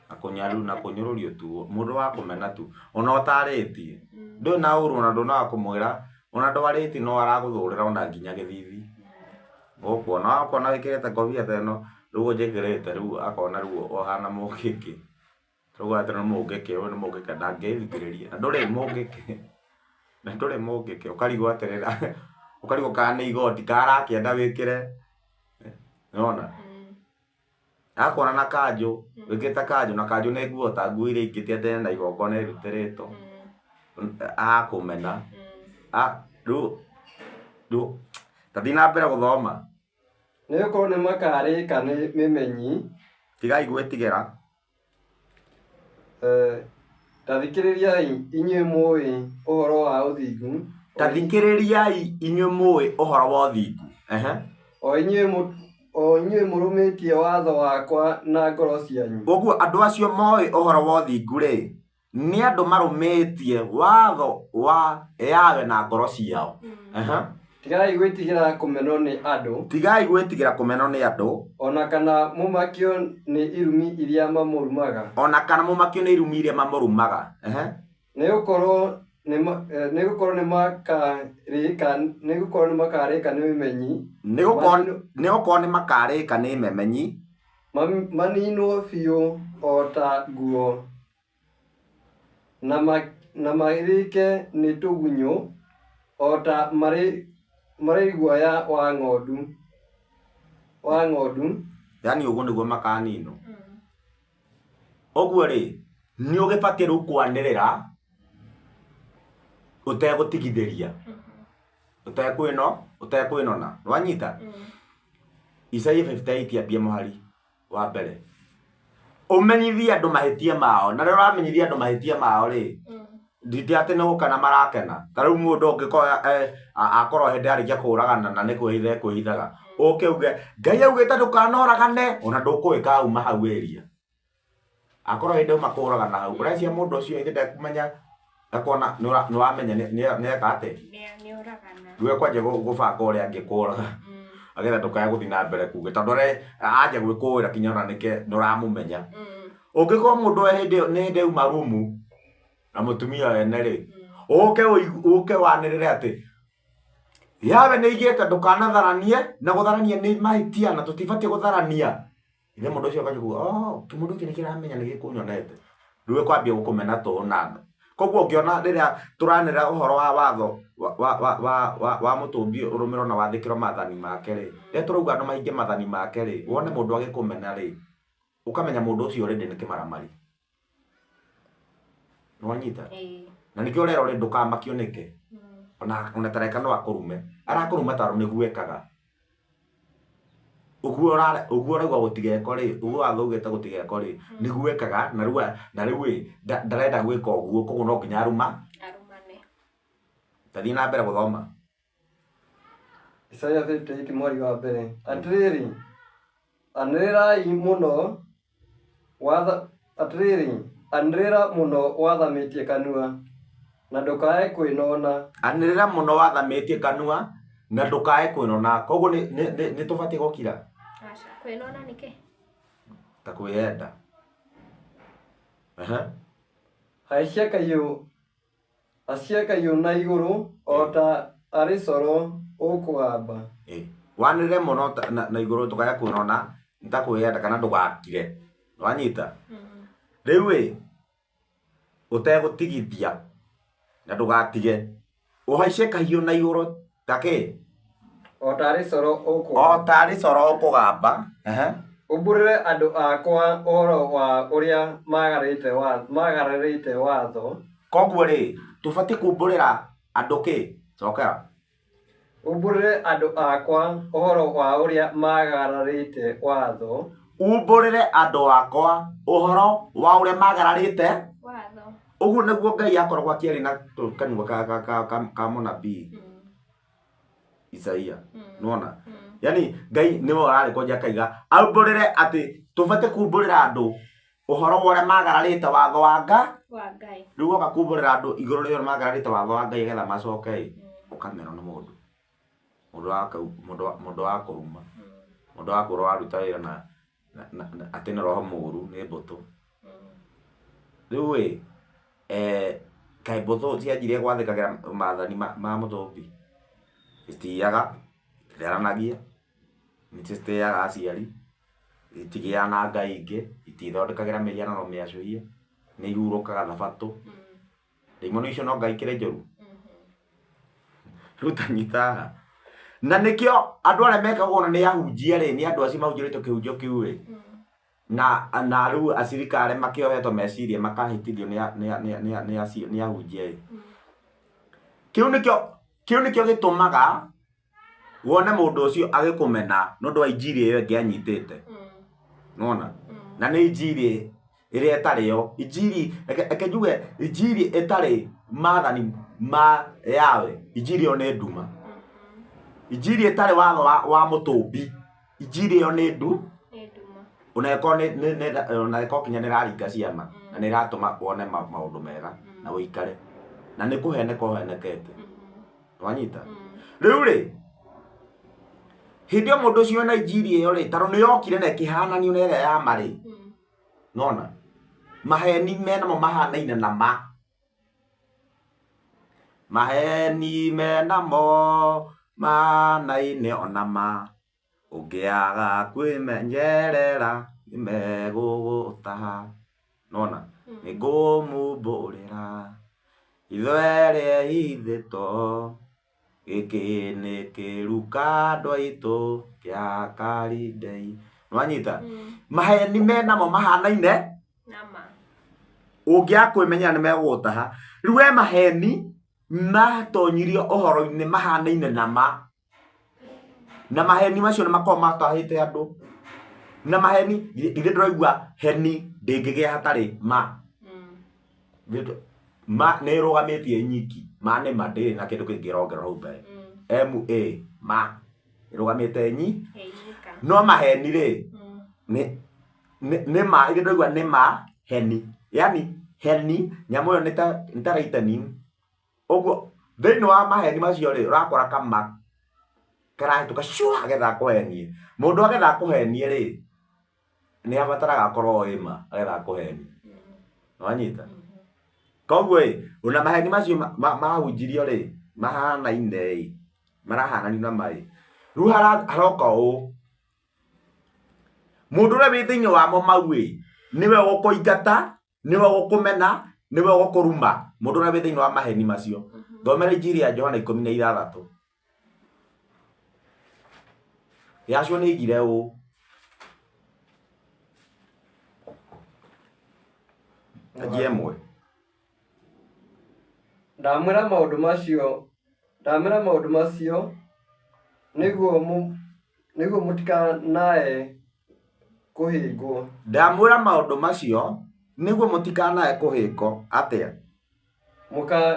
na kũnyaru na kũnyũrũrio tu mũndũ wa kũmena tu ona ũtarĩtie ndũrĩ na ũru ona ndũna wa kũmwĩra ona ndwarĩtie no aragũthũrĩra ona nginya gĩthithi. Ũkuona akona wĩkĩrĩte ngobia ta ĩno rĩu njĩkĩrĩte rĩu akona rĩu ũhana mũngĩkĩ. Rĩu atĩ nĩ mũngĩkĩ, ũyũ nĩ mũngĩkĩ ndangĩthikĩrĩria. Na ndũrĩ mũngĩkĩ. Na ndũrĩ mũngĩkĩ ũkarigwo atĩrĩra ũkarigwo kana nĩ igoti kana arakĩenda wĩkĩre. Nĩwona? Akona na kanjũ, wĩkĩrĩte kanjũ na kanjũ nĩ nguo ta nguo iria ingĩ ti atĩ na igongona ĩrutĩrĩtwo. Akũmena. Rĩu ta thiĩ na mbere gũthoma. Nĩgũkorwo nĩmakarĩka nĩ mĩmenyi. Tigai gwĩtigĩra. Ta thikĩrĩriai inyuĩ mũũĩ ũhoro wa ũthingu. Ta thikĩrĩriai inyuĩ mũũĩ ũhoro wa ũthingu. O inyuĩ mũrũmĩtie watho wakwa na ngoro cianyu. Ũguo andũ acio moĩ ũhoro wa ũthingu rĩ, nĩ andũ marũmĩtie watho wa Yahweh na ngoro ciao. Tigai gwĩtigĩra kũmenwo nĩ andũ. Tigai gwĩtigĩra kũmenwo nĩ andũ. O na kana mũmakio nĩ irumi iria mamũrumaga. O na kana mũmakio nĩ irumi iria mamũrumaga. Nĩgũkorwo nĩmakarĩka nĩ mĩmenyi. Nĩgũkorwo nĩmakarĩka nĩ memenyi. Maninwo biũ o ta nguo, na marĩke nĩ tũgunyũ o ta marĩ guoya wa ng'ondu. Yaani ũguo nĩguo makaninwo. Ũguo rĩ, nĩ ũgĩbatiĩ rĩu kwanĩrĩra ũtegũtigithĩria. Ũtekwĩnona. Nĩwanyita? Isaia 58 ambia mũhari wa mbere. Ũmenyithie andũ mahĩtia mao. Na rĩrĩa ũramenyithia andũ mahĩtia mao rĩ, nditi atĩ nĩ gũkena marakena. Ta rĩu mũndũ ũngĩkorwo akorwo hĩndĩ arĩkia kũũragana na nĩ kwĩhitha ekwĩhithaga. Ũke uge Ngai augĩte ndũkanoragane, ona ndũkũĩ kauma hau area. Akorwo hĩndĩ auma kũũragana hau, ũreciria mũndũ ũcio ithe ndekũmenya akona nĩwamenya nĩeka atĩa? Nĩoragana. Rĩu ekwanjia gũbanga ũrĩa angĩkũraga. Agetha ndũkae gũthiĩ na mbere kuge tondũ anja gwĩkũĩra kinya ona nĩke nĩũramũmenya. Ũngĩkorwo mũndũ hĩndĩ nĩ hĩndĩ auma rumu na mũtumia wene rĩ, ũke wanĩrĩre atĩ Yawe nĩ aigĩte ndũkanatharanie na gũtharania nĩ mahĩtia na tũtibatiĩ gũtharania. Ithe mũndũ ũcio akajua oh kĩmũndũ gĩkĩ nĩ kĩramenya nĩ gĩkũnyonete. Rĩu ĩkwambia gũkũmena tũhũ na koguo ũngĩona rĩrĩa tũranĩra ũhoro wa watho wa mũtũmbi ũrũmĩrĩrwo na wathĩkĩrwo maathani make rĩ, rĩrĩa tũrauga andũ mahingie maathani make rĩ, wone mũndũ agĩkũmena rĩ, ũkamenya mũndũ ũcio already nĩ kĩmaramari. Nĩwanyita? Na nĩkĩo ũrerwo rĩ ndũkamakio nĩkĩ. Ona tareka no akũrume. Arakũruma tondũ nĩguo ekaga. Ũguo ũrauga gũtigekwo rĩ, ũguo watho ugĩte gũtigekwo rĩ, nĩguo ekaga na rĩu ĩ ndarenda gwĩka ũguo koguo no nginya arumane. Tathiĩ na mbere gũthoma. Isaia 58 mweri wa mbere. Atĩrĩrĩ, anĩrĩrai mũno atĩrĩrĩ, anĩrĩra mũno wathamĩtie kanua na ndũkae kwĩnona. Anĩrĩra mũno wathamĩtie kanua na ndũkae kwĩnona. Koguo nĩ tũbatiĩ gũkira. Aca, kwĩnona nĩkĩ? Ta kwĩyenda. Haicia kaiũ na igũrũ o ta arĩ coro ũkũgamba. Wanĩrĩre mũno na igũrũ ndũkae kwĩnona nĩ ta kwĩyenda kana ndũgakire. Nĩwanyita? Rĩu ĩ ũtegũtigithia na ndũgatige ũhaicie kahiũ na igũrũ ta kĩ? O tarĩ coro ũkũgamba. O tarĩ coro ũkũgamba. Umbũrĩre andũ akwa ũhoro wa ũrĩa magararĩte watho. Koguo rĩ tũbatiĩ kumbũrĩra andũ kĩ? Cokera. Umbũrĩre andũ akwa ũhoro wa ũrĩa magararĩte watho. Umbũrĩre andũ akwa ũhoro wa ũrĩa magararĩte watho. Ũguo nĩguo Ngai akoragwo akĩaria na kanua ka mũnabii Isaia. Nĩwona? Yaani Ngai nĩwe ũrarĩ kwanja akaiga aumbũrĩre atĩ tũbatiĩ kumbũrĩra andũ ũhoro wa ũrĩa magararĩte watho wa Ngai. Rĩu woka kumbũrĩra andũ igũrũ rĩa ũrĩa magararĩte watho wa Ngai nĩgetha macoke ĩ, ũkamerwo nĩ mũndũ. Mũndũ wa kũruma. Mũndũ wa kũrwo waruta wĩra na atĩ nĩ roho mũũru nĩ mbũtũ. Rĩu ĩ kaĩ mbũtũ cianjirie gwathĩkagĩra maathani ma mũtũmbi? Citiyaga, cititharanagia, nĩcitĩaga aciari, itigĩaga na ngai ingĩ, itithondekagĩra mĩhianano mĩacũhie, nĩ ihurũkaga thabatũ. Ndaimono icio no ngai ikĩrĩ njũru. Rĩu ta nyita haha. Na nĩkĩo andũ arĩa mekaga ũguo nĩ ahunjia rĩ, nĩ andũ acio mahunjĩrĩtwo kĩhunjio kĩu rĩ. Na rĩu acirika arĩa makĩohetwo meciria makahĩtithio nĩ ahunjia ĩ. Kĩu nĩkĩo gĩtũmaga wone mũndũ ũcio agĩkũmena nĩ ũndũ wa injiri ĩyo ĩngĩ anyitĩte. Nĩwona? Na nĩ injiri ĩrĩa ĩtarĩ yo. Injiri, reke njuge injiri ĩtarĩ maathani ma Yawe, injiri ĩyo nĩ nduma. Injiri ĩtarĩ watho wa mũtũmbi, injiri ĩyo nĩ nduma. Ona ĩkorwo kinya nĩ ĩraringa ciama na nĩ ĩratũma wone maũndũ mega na ũikare na nĩ kũheneka ũhenekete. Nĩwanyita? Rĩu rĩ hĩndĩ ĩyo mũndũ ũcio wĩna injiri ĩyo rĩ, tondũ nĩ yokire na ĩkĩhananio na ĩrĩa ya ma rĩ, nĩwona? Maheni menamo mahanaine na ma. Maheni menamo mahanaine ona ma. Ũngĩaga kwĩmenyerera nĩmegũgũtaha. Nĩwona? Nĩngũmumbũrĩra ithuerĩ ehithĩtwo gĩkĩ nĩ kĩruka andũ aitũ kĩa Karindei. Nĩwanyita? Maheni menamo mahanaine nama. Ũngĩaga kwĩmenyerera nĩmegũgũtaha. Rĩu we maheni matonyirio ũhoro-inĩ mahanaine na ma. Na maheni macio nĩ makoragwo matahĩte andũ. Na maheni, ithuĩ tũraigua heni ndĩngĩgĩa hatarĩ ma. Ma nĩ ĩrũgamĩtie nyiki. Ma nĩ ma ndĩrĩ na kĩndũ kĩngĩ ĩrongererwo hau mbere. M A ma ĩrũgamĩte nyi. No maheni rĩ nĩ ma, ithuĩ tũraigua nĩ ma heni. Yaani heni nyamũ ĩyo nĩ ta lightning. Ũguo thĩinĩ wa maheni macio rĩ ũrakora kama karahĩtũka cua agetha akũhenie. Mũndũ agetha akũhenie rĩ nĩ abataraga akorwo oĩ ma agetha akũhenie. Nĩwanyita? Koguo ĩ ona maheni macio mahunjirio rĩ mahanaine ĩ Marahananio na maĩ. Rĩu haroka ũũ, mũndũ ũrĩa wĩ thĩinĩ wamo mau ĩ, nĩwe ũgũkũingata, nĩwe ũgũkũmena, nĩwe ũgũkũruma, mũndũ ũrĩa wĩ thĩinĩ wa maheni macio. Thomera Injiri ya Johana 16. Yahshua nĩ oigire ũũ, anjie ĩmwe. Ndamwĩra maũndũ macio, ndamwĩra maũndũ macio nĩguo nĩguo mũtikanae kũhĩngwo. Ndamwĩra maũndũ macio nĩguo mũtikanae kũhĩngwo. Atĩa?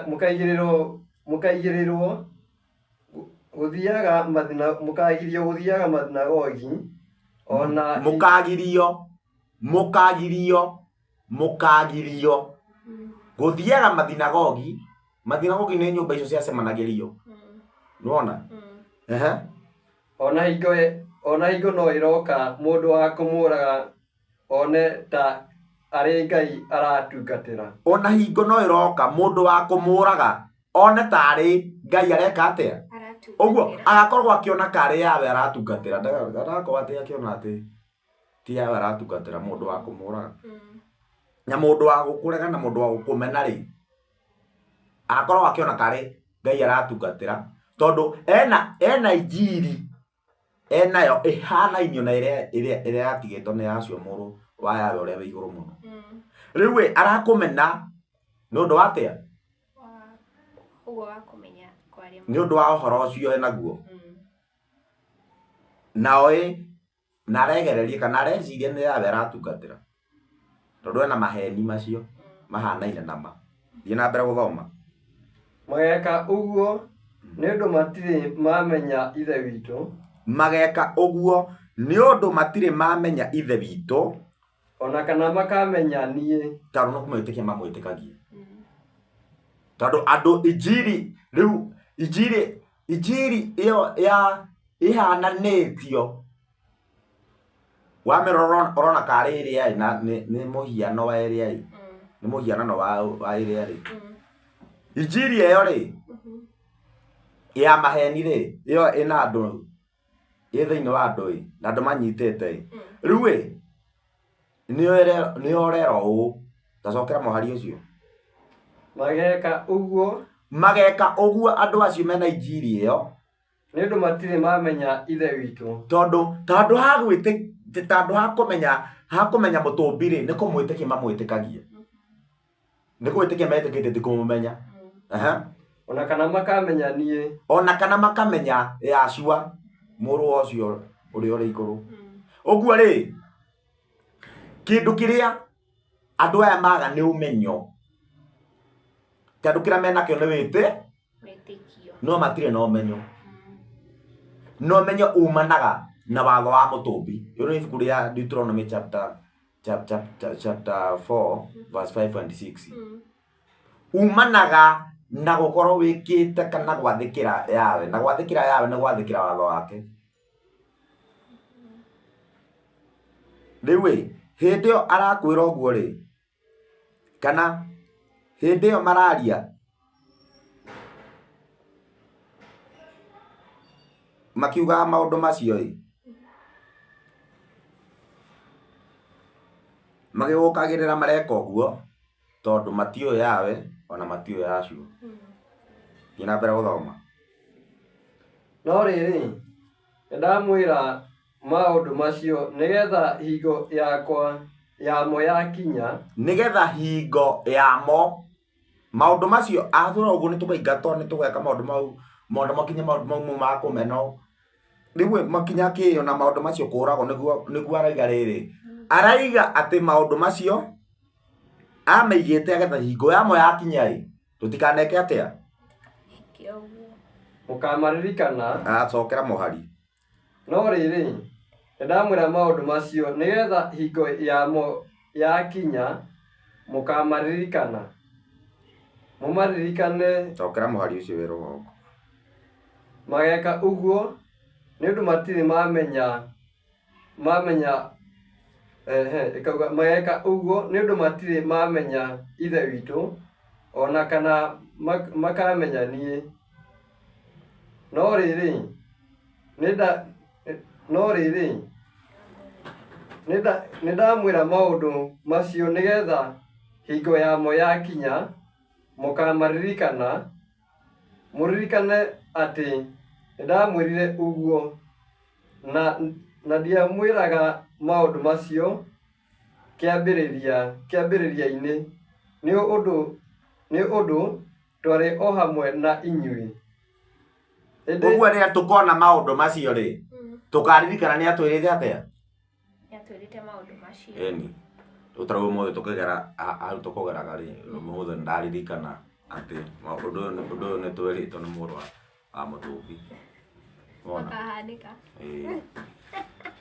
Mũkaigĩrĩrwo mũkaigĩrĩrwo gũthiaga mathina mũkagirio gũthiaga mathinagogi ona Mũkagirio, mũkagirio, mũkagirio gũthiaga mathinagogi. Mathinagogi nĩ nyũmba icio ciacemanagĩrio. Nĩwona? Ehe. Ona hingo ona hingo no ĩroka mũndũ wa kũmũraga one ta arĩ Ngai aratungatĩra. Ona hingo no ĩroka mũndũ wa kũmũraga one tarĩ Ngai areka atĩa? Ũguo agakorwo akĩona karĩ yawe aratungatĩra. Ndagakorwo atĩ akĩona atĩ ti yawe aratungatĩra, mũndũ wa kũmũraga. Na mũndũ wa gũkũrega na mũndũ wa gũkũmena rĩ, agakorwo akĩona karĩ Ngai aratungatĩra, tondũ ena injiri enayo ĩhanainio na ĩrĩa ĩrĩa ĩrĩa yatigĩtwo nĩ Yahshua mũrũ wa Yahweh ũrĩa wĩ igũrũ mũno. Rĩu ĩ, arakũmena nĩ ũndũ wa atĩa? Ũguo wa kũmenya kwaria. Nĩ ũndũ wa ũhoro ũcio enaguo. Nao ĩ, na aregereria kana areciria nĩ Yahweh aratungatĩra, tondũ ena maheni macio mahanaine na ma. Thiĩ na mbere gũthoma. Mageka ũguo nĩ ũndũ matirĩ mamenya Ithe witũ. Mageka ũguo nĩ ũndũ matirĩ mamenya Ithe witũ, ona kana makamenya niĩ. Tondũ no kũmwĩtĩkia mamwĩtĩkagia. Tondũ andũ injiri rĩu, injiri injiri ĩyo ya ĩhananĩtio, wamĩrora ũrona karĩ ĩrĩa ĩ, na nĩ mũhiano wa ĩrĩa ĩ, nĩ mũhianano wa ĩrĩa rĩ. Injiri ĩyo rĩ ya maheni rĩ, ĩyo ĩna andũ, ĩ thĩinĩ wa andũ ĩ, na andũ manyitĩte ĩ. Rĩu ĩ, nĩyo ũrerwo ũũ, tacokera mũhari ũcio. Mageka ũguo, Mageka ũguo andũ acio mena injiri ĩyo, nĩ ũndũ matirĩ mamenya Ithe witũ. Tondũ tondũ ha tondũ ha kũmenya, ha kũmenya mũtũmbi rĩ, nĩ kũmwĩtĩkia mamwĩtĩkagia. Nĩ kũmwĩtĩkia metĩkĩtie, ti kũmũmenya. Aha. Ona kana makamenya niĩ. Ona kana makamenya Yahshua mũrũ wa ũcio ũrĩa ũrĩ igũrũ. Ũguo rĩ, kĩndũ kĩrĩa andũ aya maga nĩ ũmenyo. Kĩndũ kĩrĩa menakĩo nĩ wĩtĩkio, no matirĩ na ũmenyo. Na ũmenyo umanaga na watho wa mũtũmbi. Rĩu nĩ ibuku rĩa Deuteronomy chapter 4 verse 5 and 6. Umanaga na gũkorwo wĩkĩte kana gwathĩkĩra Yahweh. Na gwathĩkĩra Yahweh nĩ gwathĩkĩra watho wake. Rĩu ĩ, hĩndĩ ĩyo arakwĩra ũguo rĩ, kana hĩndĩ ĩyo mararia makiugaga maũndũ macio ĩ, magĩgũkagĩrĩra mareka ũguo tondũ matiũĩ Yahweh ona matiũĩ Yahshua. Thiĩ na mbere gũthoma. No rĩrĩ, nĩndamwĩra maũndũ macio nĩgetha hingo yakwa yamo yakinya, nĩgetha hingo yamo maũndũ macio atwĩra ũguo nĩtũkaingatwo, nĩtũgeka maũndũ mau, maũndũ makinye maũndũ mau ma kũmenwo. Rĩu makinya kĩo na maũndũ macio kũragwo, nĩguo araiga rĩrĩ, araiga atĩ maũndũ macio ameigĩte agetha hingo yamo yakinya ĩ, tũtikaneke atĩa? Mũkamaririkana. Acokera mũhari. No rĩrĩ, nĩndamwĩra maũndũ macio nĩgetha hingo yamo yakinya mũkamaririkana. Mũmaririkane. Cokera mũhari ũcio wĩ rũgongo. Mageka ũguo nĩ ũndũ matirĩ mamenya ehe, ĩkauga mageka ũguo nĩ ũndũ matirĩ mamenya Ithe witũ ona kana makamenya niĩ. No rĩrĩ, nĩndamwĩra maũndũ macio nĩgeetha hingo yamo yakinya mũkaamaririkana, mũririkane atĩ nĩndamwĩrire ũguo, na ndiamwĩraga maũndũ macio kĩambĩrĩria-inĩ, nĩ ũndũ twarĩ o hamwe na inyuĩ. Ũguo rĩrĩa tũkona maũndũ macio rĩ, tũkaririkana nĩ atwĩrĩte atĩa? Nĩatwĩrĩte maũndũ macio. Ĩni. Rĩu ta rĩu ũmũthĩ tũkĩgera hau tũkũgeraga rĩ, ũmũthĩ nĩndaririkana atĩ ũndũ ũyũ nĩtwĩrĩtwo nĩ mũrũ wa mũtũmbi. Wona? Ũkahanĩka. Ĩĩ.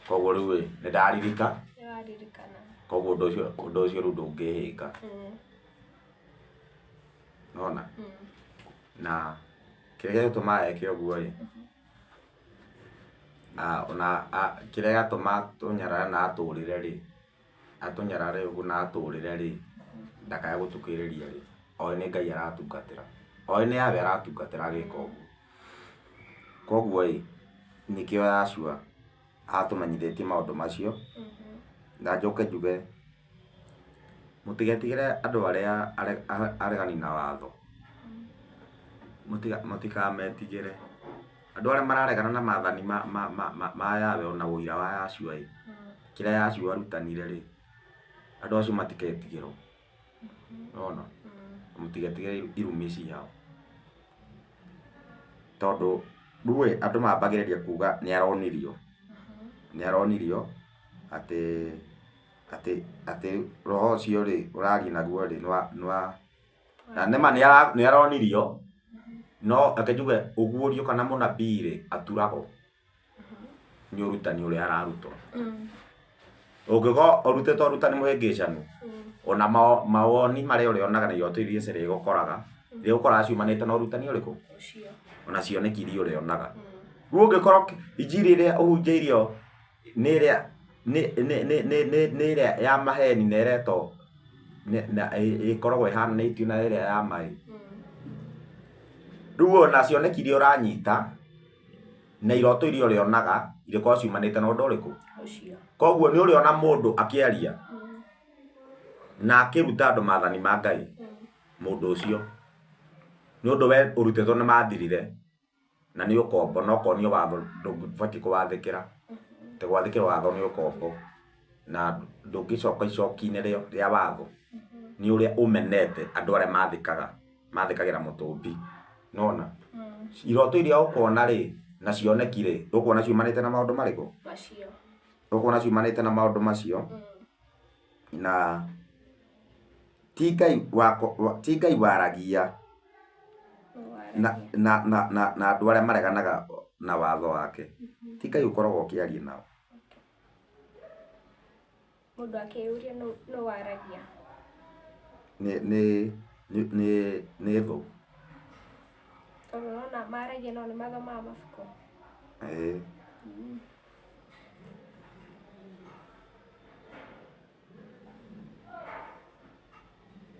Koguo rĩu ĩ, nĩndaririka. Nĩwaririkana. Koguo ũndũ ũcio rĩu ndũngĩhĩnga. Nĩwona? Na kĩrĩa gĩtũmaga eke ũguo ĩ, ona kĩrĩa gĩatũma tũnyarare na atũrĩre rĩ, atũnyarare ũguo na atũrĩre rĩ, ndakae gũtũkĩrĩria rĩ, oĩ nĩ Ngai aratungatĩra, oĩ nĩ Yahweh aratungatĩra agĩka ũguo. Koguo ĩ, nĩkĩo Yahshua atũmenyithĩtie maũndũ macio, na njoke njuge mũtigetigĩre andũ arĩa aregani na watho, mũtikametigĩre. Andũ arĩa mararegana na maathani ma Yahweh ona ũira wa Yahshua ĩ, kĩrĩa Yahshua arutanire rĩ, andũ acio matiketigĩrwo. Nĩwona? Mũtigetigĩre irumi ciao. Tondũ rĩu ĩ, andũ mambagĩrĩria kuga nĩ aronirio. Nĩ aronirio atĩ atĩ atĩ roho ũcio rĩ ũraria naguo rĩ nĩ wa na nĩma nĩ aronirio, no reke njuge ũguũrio kana mũnabii rĩ aturagwo nĩ ũrutani ũrĩa ararutwo. Ũngĩkorwo ũrutĩtwo ũrutani mũhĩngĩcanu, ona mawoni marĩa ũrĩonaga na iroto iria cirĩgũkoraga, irĩgũkoraga ciumanĩte na ũrutani ũrĩkũ? Ona cioneki iria ũrĩonaga. Rĩu ũngĩkorwo injiri ĩrĩa ũhunjĩirio nĩ ĩrĩa nĩ ĩrĩa ya maheni na ĩretwo na ĩkoragwo ĩhananĩtio na ĩrĩa ya maĩ. Rĩu ona cioneki iria ũranyita na iroto iria ũrĩonaga irĩkoragwo ciumanĩte na ũndũ ũrĩkũ? Koguo nĩ ũrĩona mũndũ akĩaria na akĩruta andũ maathani ma Ngai, mũndũ ũcio nĩ ũndũ we ũrutĩtwo nĩ mathirire na nĩ ũkombo, na ũkonio watho ndũbatiĩ kũwathĩkĩra. Atĩ gwathĩkĩra watho nĩ ũkombo na ndũngĩcoka icoki-inĩ rĩa watho nĩ ũrĩa ũmenete andũ arĩa mathĩkagĩra mũtũmbi. Nĩwona? Iroto iria ũkona rĩ na cioneki rĩ, ũkuona ciumanĩte na maũndũ marĩkũ? Ũkuona ciumanĩte na maũndũ macio. Na ti Ngai waragia na andũ arĩa mareganaga na watho wake. Ti Ngai ũkoragwo ũkĩaria nao. Mũndũ akĩyũria nũ waragia? Nĩ thũ. Tondũ ũrona maragia no nĩ mathomaga mabuku. Ĩĩ.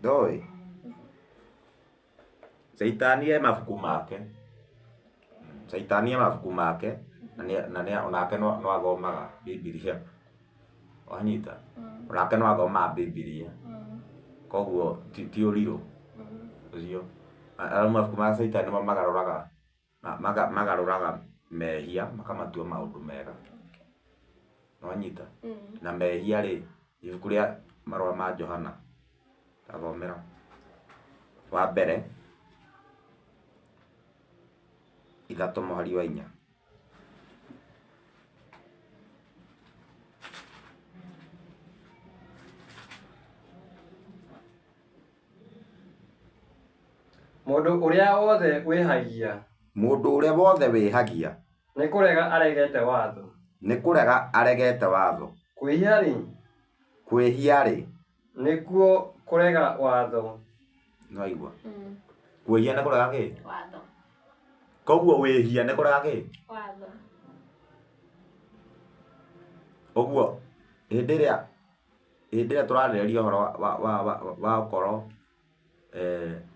Ndoĩ Caitani e mabuku make. Caitani e mabuku make na onake no athomaga Bibilia. Wanyita? Onake no athomaga Bibilia. Koguo ti ũrirũ ũcio. Mabuku ma Caitani nĩmo magarũraga magarũraga mehia makamatua maũndũ mega. Nĩwanyita? Na mehia rĩ, ibuku rĩa marũa ma Johana, tathomera wa mbere 3 mũhari wa 4. Mũndũ ũrĩa wothe wĩhagia. Mũndũ ũrĩa wothe wĩhagia. Nĩ kũrega aregete watho. Nĩ kũrega aregete watho. Kwĩhia-rĩ. Kwĩhia-rĩ. Nĩkuo kũrega watho. Nĩwaigua? Kwĩhia nĩ kũrega kĩ? Watho. Koguo wĩhia nĩ kũrega kĩ? Watho. Ũguo hĩndĩ ĩrĩa tũrarĩrĩria ũhoro wa gũkorwo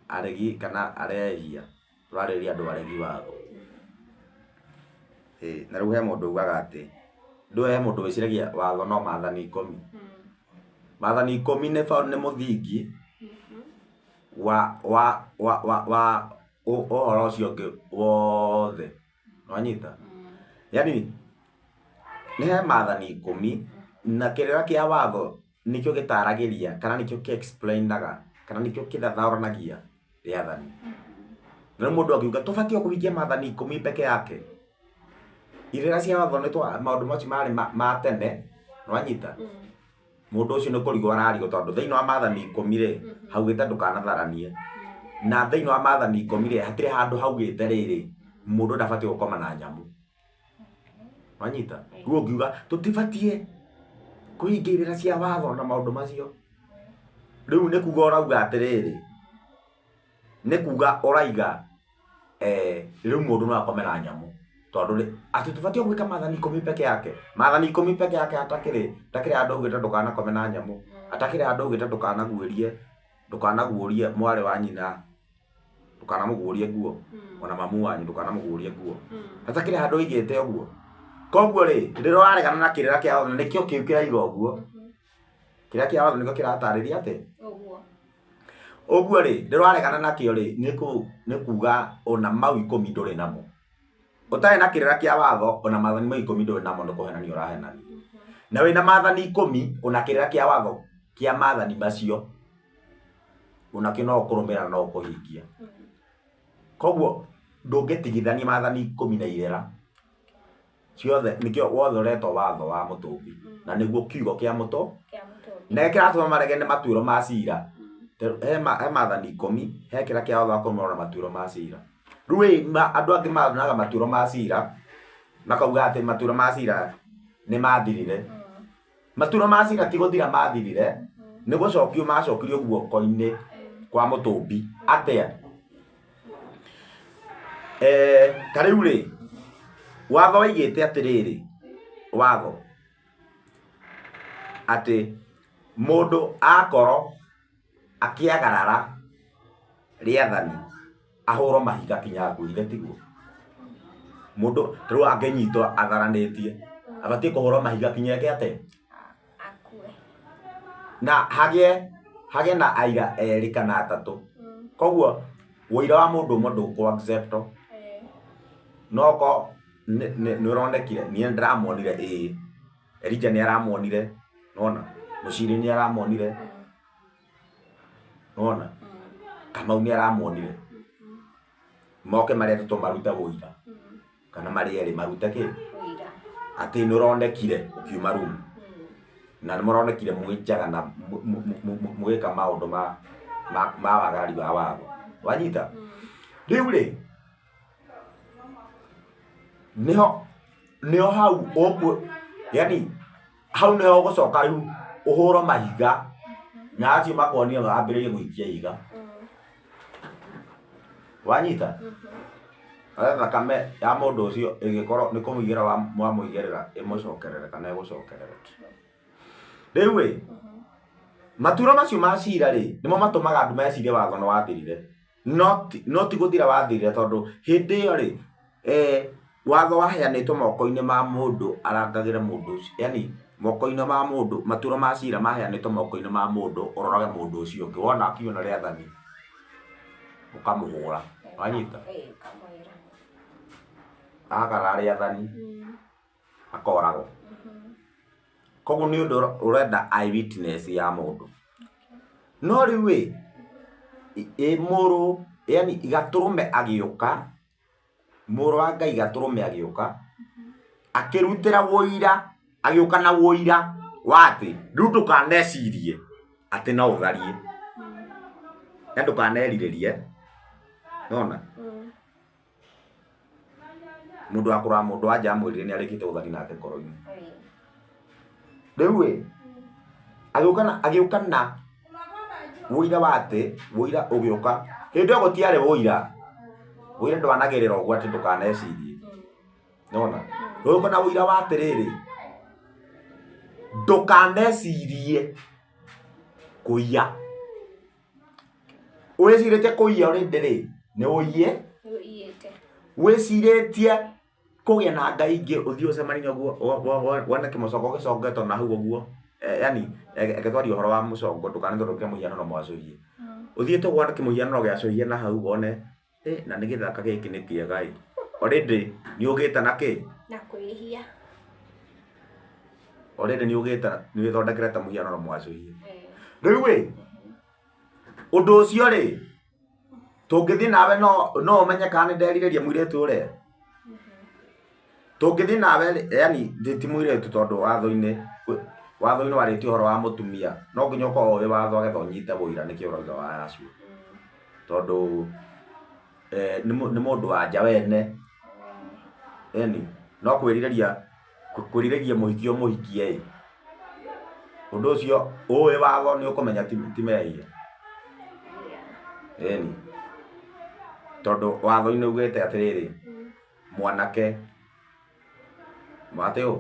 aregi kana arĩa ehia, tũrarĩrĩria andũ aregi watho. Ĩĩ, na rĩu he mũndũ ugaga atĩ ndũĩ he mũndũ wĩciragia watho no maathani ikũmi. Maathani ikũmi nĩ nĩ mũthingi wa ũhoro ũcio ũngĩ wothe. Wanyita? Yani nĩ he maathani ikũmi na kĩrĩra kĩa watho nĩkĩo gĩtaragĩria kana nĩkĩo kĩ explainaga kana nĩkĩo kĩthathaũranagia rĩathani. Na rĩu mũndũ angiuga tũbatiĩ o kũhingia maathani ikũmi peke yake. Irĩra cia watho nĩ twa maũndũ macio marĩ ma tene, nĩwanyita? Mũndũ ũcio nĩ kũrigwo ararigwo tondũ thĩinĩ wa maathani ikũmi rĩ, haugĩte ndũkanatharanie. Na thĩinĩ wa maathani ikũmi rĩ, hatirĩ handũ haugĩte rĩrĩ, mũndũ ndabatiĩ gũkoma na nyamũ. Wanyita? Rĩu ũngiuga tũtibatiĩ kũhingia irĩra cia watho na maũndũ macio. Rĩu nĩ kuga ũrauga atĩrĩrĩ, nĩ kuga ũraiga rĩu mũndũ no akome na nyamũ tondũ rĩ atĩ tũbatiĩ gwĩka maathani ikũmi peke yake. Maathani ikũmi peke yake hatakĩrĩ hatakĩrĩ handũ augĩte ndũkanakome na nyamũ, hatakĩrĩ handũ augĩte ndũkanaguĩrie ndũkanaguũrie mwarĩ wa nyina, ndũkanamũguũrie nguo, ona mamu wanyu ndũkanamũguũrie nguo. Hatakĩrĩ handũ oigĩte ũguo. Koguo rĩ, rĩrĩa ũraregana na kĩrĩra kĩa watho nĩkĩo kĩu kĩraiga ũguo. Kĩrĩa kĩa watho nĩkĩo kĩratarĩria atĩ Ũguo. Ũguo rĩ, rĩrĩa ũraregana nakĩo rĩ, nĩ kuga ona mau ikũmi ndũrĩ namo. Ũtarĩ na kĩrĩra kĩa watho, ona maathani mau ikũmi ndũrĩ namo nĩ kũhenania ũrahenania. Na wĩna maathani ikũmi, ona kĩrĩra kĩa watho kĩa maathani macio, onakĩo no ũkũrũmĩrĩra na no ũkũhingia. Koguo ndũngĩtigithania maathani ikũmi na irĩra. Ciothe nĩkĩo wothe ũretwo watho wa mũtũmbi na nĩguo kiugo kĩa mũtũ na kĩratũma marege nĩ matuĩro ma cira. He maathani ikũmi, he kĩrĩa kĩa watho wa kũrũmĩrĩrwo na matuĩro ma cira. Rĩu ĩ andũ angĩ monaga matuĩro ma cira makauga atĩ matuĩro ma cira nĩ mathirire. Matuĩro ma cira ti gũthira mathirire, nĩ gũcokio macokirio guoko-inĩ kwa mũtũmbi. Atĩa? Ta rĩu rĩ, watho waigĩte atĩrĩrĩ, watho, atĩ mũndũ akorwo akĩagarara rĩathani ahũrwo mahiga kinya akue, githĩ tiguo? Mũndũ ta rĩu angĩnyitwo atharanĩtie, abatiĩ kũhũrwo mahiga kinya eke atĩa? Akue. Na hagĩe na aira erĩ kana atatũ. Koguo ũira wa mũndũ ũmwe ndũkũ accept. No okorwo nĩ ũronekire, niĩ nĩ ndĩramuonire ĩĩ, Elijah nĩ aramuonire, nĩwona? Mũciri nĩ aramuonire, nĩwona? Kamau nĩ aramuonire. Moke marĩ atatũ marute ũira kana marĩ erĩ marute kĩ? Ũira. Atĩ nĩ ũronekire ũkiuma room. Na nĩ mũronekire mwĩ njaga na mũgĩka maũndũ ma wagarari wa watho. Wanyita? Rĩu rĩ, nĩho nĩho hau ũkũ yani hau nĩho ũgũcoka rĩu ũhũrwo mahiga na acio makuonie wambĩrĩrie gũikia ihiga. Wanyita? Thakame ya mũndũ ũcio ĩgĩkorwo nĩ kũmũigĩra wamũigĩrĩra ĩmũcokerere kana ĩgũcokerere. Rĩu ĩ, matuĩro macio ma cira rĩ, nĩmo matũmaga andũ mecirie watho nĩ wathirire. No ti gũthira wathirire tondũ hĩndĩ ĩyo rĩ, watho waheanĩtwo moko-inĩ ma mũndũ arangagĩre mũndũ ũcio, yani moko-inĩ ma mũndũ, matuĩro ma cira maheanĩtwo moko-inĩ ma mũndũ ũrorage mũndũ ũcio ũngĩ. Wona akiuna rĩathani, ũkamũhũra. Wanyita? Ũkamwĩra. Agarara rĩathani, akoragwo. Koguo nĩ ũndũ ũrenda eye witness ya mũndũ. No rĩu ĩ, mũrũ, yani gatũrũme agĩũka, mũrũ wa Ngai gatũrũme agĩũka, akĩrutĩra ũira, agĩũka na ũira wa atĩ rĩu ndũkanecirie atĩ no ũtharie. Na ndũkanerirĩrie. Nĩwona? Mũndũ wa kũrora mũndũ wa nja amwĩrire nĩ arĩkĩte gũtharia nake ngoro-inĩ. Rĩu ĩ, agĩũka na ũira wa atĩ, ũira ũgĩũka, hĩndĩ ĩyo gũtiarĩ ũira. Ũira ndwanagĩrĩra ũguo atĩ ndũkanecirie. Nĩwona? Ũgĩũka na ũira wa atĩrĩrĩ, ndũkanecirie kũiya. Wĩcirĩtie kũiya already rĩ, nĩ ũiye. Nĩ ũiyĩte. Wĩcirĩtie Kũgĩa na ngai ingĩ ũthiĩ ũcemanie ũguo wone kĩmũcongo gĩcongetwo na hau ũguo. Yani reke twarie ũhoro wa mũcongo ndũkanatũrũke mũhianano mwacũhie. Ũthiĩte wone kĩmũhianano gĩacũhie na hau wone na nĩ gĩthaka gĩkĩ nĩ kĩega ĩ. Already nĩ ũgĩte na kĩ? Na kwĩhia. Already nĩ ũgĩte nĩ wĩthondekerete mũhianano mwacũhie. Rĩu ĩ ũndũ ũcio rĩ tũngĩthiĩ nawe no ũmenye kana nĩ nderirĩria mũirĩtu ũrĩa. Tũngĩthiĩ nawe yani ti mũirĩtu tondũ watho-inĩ warĩtie ũhoro wa mũtumia no nginya ũkorwo ũĩ watho getha ũnyite ũira nĩkĩo ũrauga wa Yahshua. Tondũ nĩ mũndũ wa nja wene ĩni no kwĩrirĩria mũhiki ũmũhikie ĩ ũndũ ũcio ũĩ watho nĩ ũkũmenya ti mehia. Ĩni tondũ watho-inĩ ugĩte atĩrĩrĩ mwanake atĩ ũ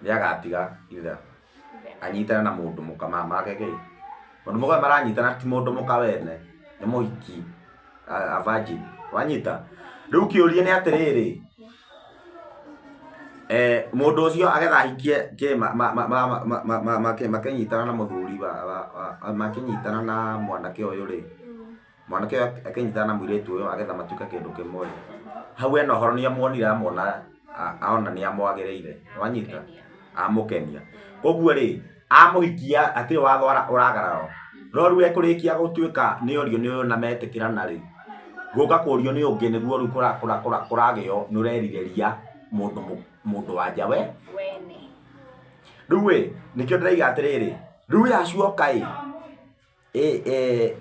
nĩ agatiga ithe anyitane na mũndũ mũka make kĩ mũndũ mũka maranyitana ti mũndũ mũka wene nĩ mũhiki a virgin wanyita. Rĩu kĩũria nĩ atĩrĩrĩ mũndũ ũcio agetha ahikie kĩ makĩnyitana na mũthuri makĩnyitana na mwanake ũyũ rĩ mwanake ũyũ akĩnyitana na mũirĩtu ũyũ agetha matuĩke kĩndũ kĩmwe hau ena ũhoro nĩ amuonire amwona ona nĩ amwagĩrĩire wanyita amũkenia koguo rĩ amũhikia atirĩ watho ũragararwo no rĩu ekũrĩkia gũtuĩka nĩ orio nĩ ũyũ na metĩkĩrana rĩ gũka kũrio nĩ ũngĩ nĩguo rĩu kũragĩo nĩ ũrerirĩria mũndũ wa nja we wene. Rĩu ĩ nĩkĩo ndĩraiga atĩrĩrĩ rĩu yacoka ĩ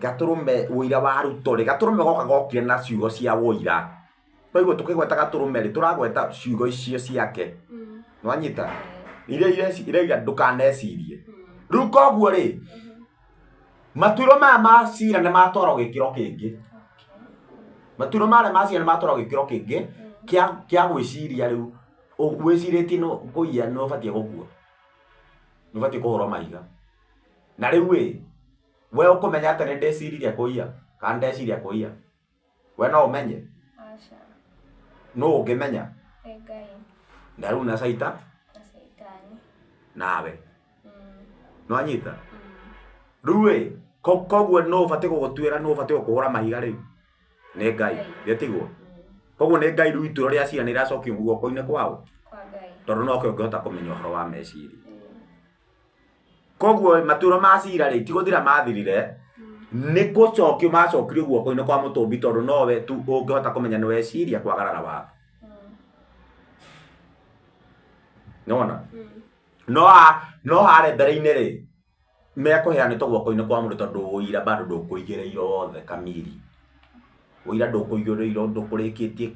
gatũrũme ũira wa Ruto rĩ gatũrũme goka gokire na ciugo cia ũira twaigua tũkĩgweta gatũrũme rĩ tũragweta ciugo icio ciake nĩwanyita iria iraiga ndũkanecirie rĩu koguo rĩ matuĩro maya ma cira nĩ matwarwo gĩkĩro kĩngĩ matuĩro marĩa ma cira nĩ matwarwo gĩkĩro kĩngĩ kĩa gwĩciria rĩu wĩcirĩtie kũiya nĩ ũbatiĩ gũkua nĩ ũbatiĩ kũhũrwo mahiga na rĩu ĩ we ũkũmenya atĩ nĩ ndĩciririe kũiya kana ndeciria kũiya we no ũmenye nũ ũngĩmenya na rĩu na caita nawe nĩwanyita rĩu ĩ koguo nũ ũbatiĩ gũgũtuĩra nũ ũbatiĩ gũkũhũra mahiga rĩu nĩ Ngai gĩtiguo koguo nĩ Ngai rĩu ituĩro rĩa cira nĩ rĩracokio guoko-inĩ kwao tondũ noke ũngĩhota kũmenya ũhoro wa meciria koguo matuĩro ma cira rĩ ti gũthira mathirire nĩ gũcokio macokirio guoko-inĩ kwa mũtũmbi tondũ nowe tu ũngĩhota kũmenya nĩ weciria kwagarara watho nĩwona no harĩa mbere-inĩ rĩ mekũheanĩtwo guoko-inĩ kwa mũndũ tondũ ũira bado ndũkũigĩrĩirwo wothe kamiri ũira ndũkũigĩrĩirwo ndũkũrĩkĩtie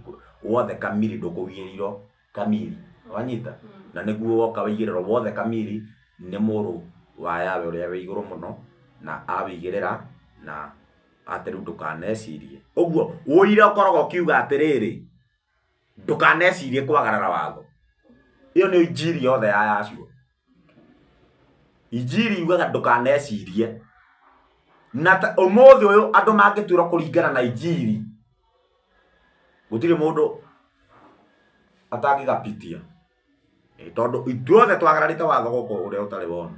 wothe kamiri ndũkũigĩrĩirwo kamiri wanyita na nĩguo woka waigĩrĩrwo wothe kamiri nĩ mũrũ wa Yahweh ũrĩa wĩ igũrũ mũno na awĩigĩrĩra na atĩ rĩu ndũkanecirie ũguo ũira ũkoragwo ũkiuga atĩrĩrĩ ndũkanecirie kwagarara watho ĩyo nĩyo injiri yothe ya Yahshua injiri yugaga ndũkanecirie na ũmũthĩ ũyũ andũ mangĩtuĩrwo kũringana na injiri gũtirĩ mũndũ atangĩgapitia tondũ ithuothe twagararĩte watho gũkũ ũrĩa ũtarĩ wona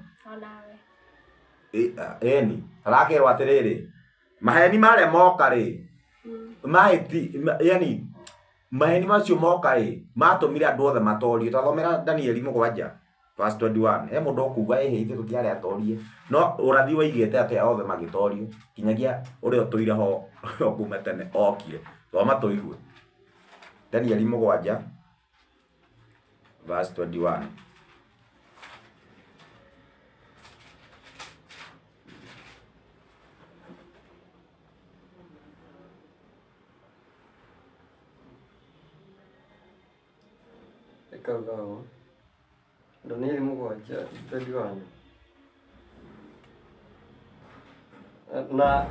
ĩni arakĩrwo atĩrĩrĩ maheni marĩa moka rĩ mahĩti yani maheni macio moka rĩ matũmire andũ othe matorio twathomera Danieli 7 verse 21 he mũndũ ũkuga ĩhĩ ithuĩ tũtiarĩ atorie no ũrathi waigĩte atĩ othe magĩtorio kinyagia ũrĩa ũtũire ho kuma tene okire thoma tũigue Danieli 7 verse 21 Ĩkauga ũũ Danieli 7:21 na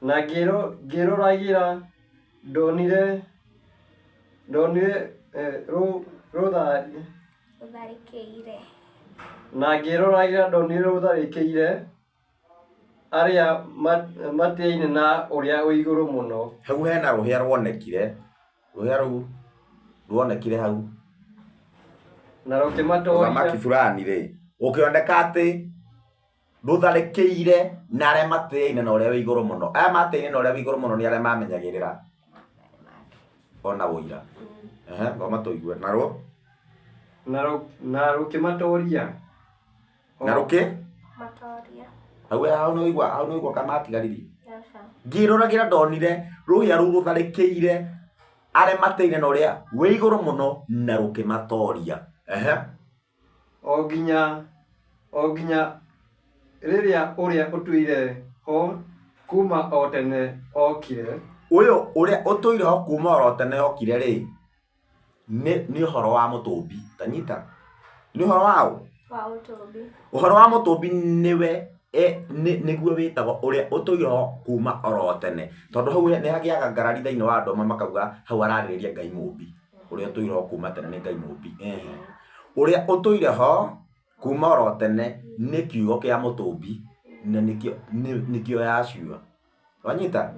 na ngĩroragĩra ndonire rũtharĩkĩire na ngĩroragĩra ndonire rũtharĩkĩire arĩa matĩaine na ũrĩa wĩ igũrũ mũno. Hau hena rũhĩa ruonekire, rũhĩa rũu ruonekire hau na rũkĩmatooria. Ũthamaki fulani rĩ, ũkĩoneka atĩ rũtharĩkĩire na arĩa matĩaine na ũrĩa wĩ igũrũ mũno. Aya matĩaine na ũrĩa wĩ igũrũ mũno nĩ arĩa mamenyagĩrĩra ona ũira. Ehe, thoma tũigue. Narũ? Na rũkĩmatooria. Na rũkĩ? Matoria. Hau hau nĩ ũigua, hau nĩ ũigua kana matigaririe. Aca. Ngĩroragĩra ndonire rũhĩa rũu rũtharĩkĩire arĩa matĩaine na ũrĩa wĩ igũrũ mũno na rũkĩmatoria. Ehe. O nginya rĩrĩa ũrĩa ũtũire ho kuma o tene okire. Ũyũ ũrĩa ũtũire ho kuma oro tene okire rĩ, nĩ ũhoro wa mũtũmbi. Tanyita. Nĩ ũhoro wa ũ? Wa ũtũmbi. Ũhoro wa mũtũmbi nĩwe nĩguo wĩtagwo ũrĩa ũtũire ho kuma oro tene. Tondũ hau nĩ hagĩaga ngarari thĩinĩ wa andũ amwe makauga hau ararĩrĩria Ngai mũmbi. Ũrĩa ũtũire ho kuma tene nĩ Ngai mũmbi. Ehe. Ũrĩa ũtũire ho kuma oro tene nĩ kiugo kĩa mũtũmbi na nĩkĩo Yahshua. Wanyita?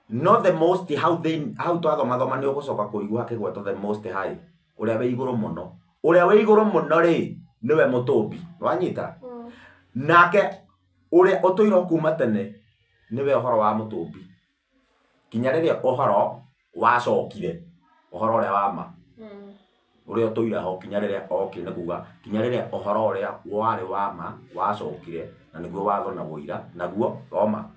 No the most hau thĩinĩ, hau twathoma thoma nĩ ũgũcoka kũigua hakĩgwetwo the most high, ũrĩa wĩ igũrũ mũno. Ũrĩa wĩ igũrũ mũno rĩ, nĩwe mũtũmbi. Wanyita? Nake ũrĩa ũtũire ho kuma tene nĩwe ũhoro wa mũtũmbi. Kinya rĩrĩa ũhoro wacokire, ũhoro ũrĩa wa ma. Ũrĩa ũtũire ho kinya rĩrĩa okire, nĩ kuga kinya rĩrĩa ũhoro ũrĩa warĩ wa ma wacokire, na nĩguo watho na ũira, naguo thoma.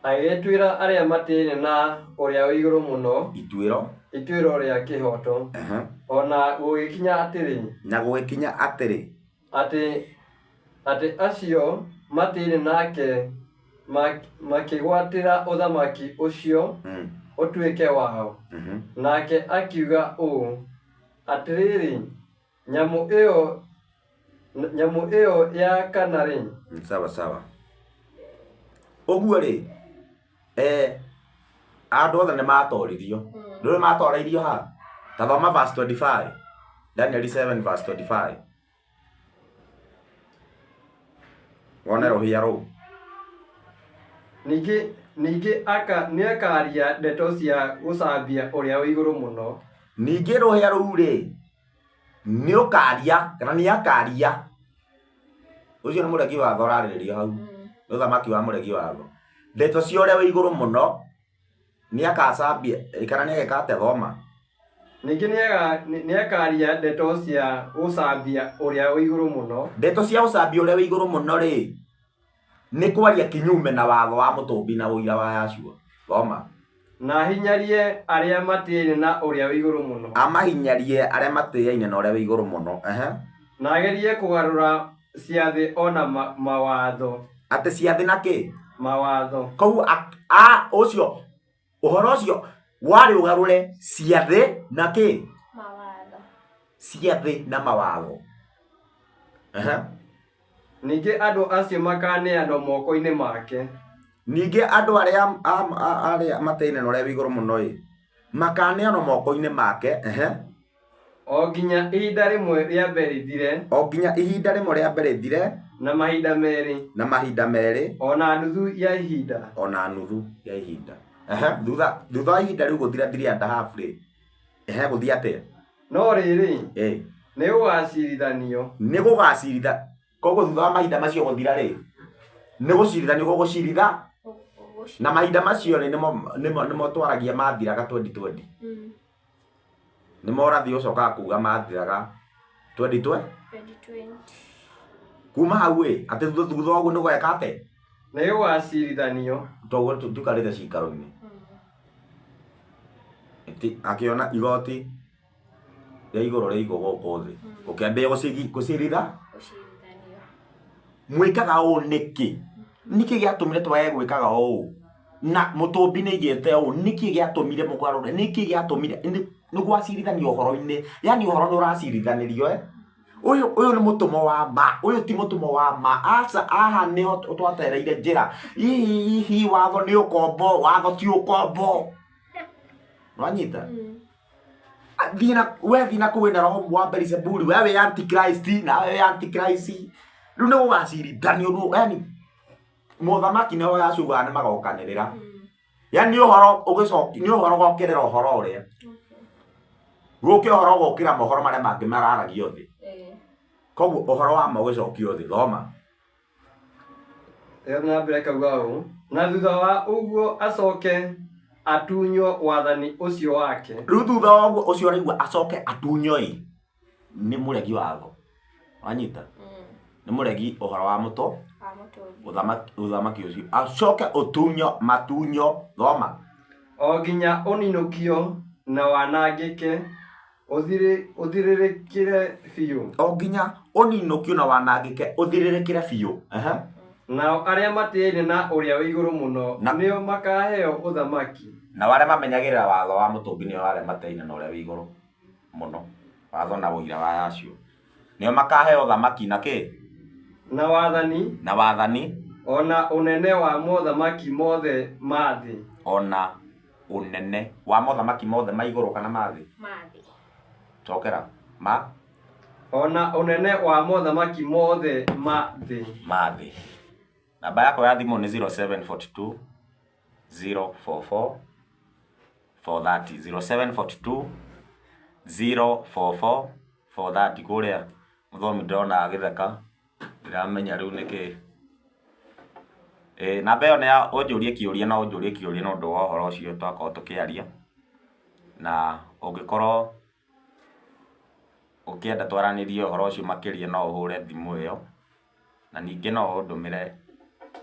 Agĩgĩtuĩra arĩa matĩĩne na ũrĩa wĩ igũrũ mũno ituĩro, ituĩro rĩa kĩhooto. Ona gũgĩkinya atĩrĩ, na gũgĩkinya atĩrĩ, atĩ acio matĩĩne nake makĩgwatĩra ũthamaki ũcio ũtuĩke wao. Nake akiuga ũũ, atĩrĩrĩ, nyamũ ĩyo ya kana rĩ. Sawa sawa. Ũguo rĩ, andũ othe nĩ matoririo. Ndũrĩ matoririo ha? Ta thoma verse 25. Daniel 7 verse 25. Wone rũhĩa rũu. Ningĩ nĩakaria ndeto cia gũcambia ũrĩa wĩ igũrũ mũno. Ningĩ rũhĩa rũu rĩ, nĩũkaria kana nĩakaria. Ũcio nĩ mũregi watho ũrarĩrĩrio hau. Nĩ ũthamaki wa mũregi watho. Ndeto cia ũrĩa wĩ igũrũ mũno nĩakacambia kana nĩageka atĩa? Thoma. Ningĩ nĩakaria ndeto cia gũcambia ũrĩa wĩ igũrũ mũno. Ndeto cia gũcambia ũrĩa wĩ igũrũ mũno rĩ, nĩ kwaria kinyume na watho wa mũtũmbi na ũira wa Yahshua. Thoma. Na ahinyarie arĩa matĩaine na ũrĩa wĩ igũrũ mũno. Amahinyarie arĩa matĩaine na ũrĩa wĩ igũrũ mũno. Ehe. Na agerie kũgarũra ciathĩ ona mawatho. Atĩ ciathĩ na kĩ? Mawatho. Koguo ũcio, ũhoro ũcio warĩ ũgarũre ciathĩ na kĩ? Mawatho. Ciathĩ na mawatho. Ehe. Ningĩ andũ acio makaneanwo moko-inĩ make. Ningĩ andũ arĩa arĩa matĩaine na ũrĩa wĩ igũrũ mũno ĩ, makaneanwo moko-inĩ make. Ehe. O nginya ihinda rĩmwe rĩa mbere rĩthire. O nginya ihinda rĩmwe rĩa mbere rĩthire. Na mahinda merĩ. Na mahinda merĩ. Ona nuthu ya ihinda. Ona nuthu ya ihinda. Ehe, thutha wa ihinda rĩu gũthira three and a half rĩ. Ehe, gũthiĩ atĩa? No rĩrĩ, nĩ gũgacirithanio. Nĩ gũgaciritha. Koguo thutha wa mahinda macio gũthira rĩ, nĩ gũcirithanio gũgũciritha. Na mahinda macio rĩ, nĩmo twaragia mathiraga 2020. Nĩmo ũrathi ũcokaga kuga mathiraga 2020. 2020. Kuma hau ĩ, atĩ thutha wa ũguo nĩ gweka atĩa? Nĩ gũgacirithanio. Toguo tuikarĩte cikaro-inĩ. Ati akĩona igoti rĩa igũrũ rĩigwo gũkũ thĩ. Ũkĩambia gũciritha? Gũcirithanio. Mwĩkaga ũũ nĩkĩ? Nĩkĩ gĩatũmire twage gwĩkaga ũũ? Na mũtũmbi nĩ aigĩte ũũ, nĩkĩ gĩatũmire mũgarũre? Nĩkĩ gĩatũmire nĩ gwacirithanio ũhoro-inĩ? Yaani ũhoro nĩ ũracirithanĩrio, eh? Ũyũ nĩ mũtũmwo wa ma, ũyũ ti mũtũmwo wa ma. Aca, aha nĩho twatereire njĩra. Hihi, hihi, watho nĩ ũkombo, watho ti ũkombo. Wanyita? Thiĩ na, we thiĩ na kũu wĩna roho wa Beelzebuli, we wĩ antichrist, nawe wĩ antichrist. Rĩu nĩ gũgacirithanio, rĩu, yaani, Mũthamaki nĩho yacugaga nĩ magokanĩrĩra. Yani nĩ ũhoro ũgĩcoki nĩ ũhoro gokerera ũhoro ũrĩa. Gũke ũhoro gũkĩra mohoro marĩa mangĩ mararagio thĩ. Koguo ũhoro wa ma ũgĩcokio thĩ thoma. Ĩyo na mbere kauga ũũ, na thutha wa ũguo acoke atunywo wathani ũcio wake. Rĩu thutha wa ũguo ũcio ũraigua acoke atunywo ĩ nĩ mũregi watho. Wanyita? Nĩ mũregi ũhoro wa mũtũ ũthamaki ũcio acoke ũtunyo matunyo thoma. O nginya ũninũkio na wanangĩke ũthirĩrĩkĩre biũ. O nginya ũninũkio na wanangĩke ũthirĩrĩkĩre biũ. Nao arĩa matĩĩne na ũrĩa wĩ igũrũ mũno nĩo makaheo ũthamaki. Nao arĩa mamenyagĩrĩra watho wa mũtũmbi nĩo arĩa matĩĩne na ũrĩa wĩ igũrũ mũno. Watho na ũira wa yacio. Nĩo makaheo ũthamaki na kĩ? Na wathani. Na wathani. Ona ũnene wa mothamaki mothe ma thĩ. Ona ũnene wa mothamaki mothe ma igũrũ kana ma thĩ? Ma thĩ. Cokera. Ma? Ona ũnene wa mothamaki mothe ma thĩ. Ma thĩ. Namba yakwa ya thimũ nĩ 0742 044 430. 0742 044 430. Kũrĩa mũthomi ndĩrona agĩtheka ndiramenya rĩu nĩkĩ. Namba ĩyo nĩ ya ũnjũrie kĩũria no ũnjũrie kĩũria nĩ ũndũ wa ũhoro ũcio twakorwo tũkĩaria. Na ũngĩkorwo ũkĩenda twaranĩrie ũhoro ũcio makĩria no ũhũre thimũ ĩyo. Na ningĩ no ũndũmĩre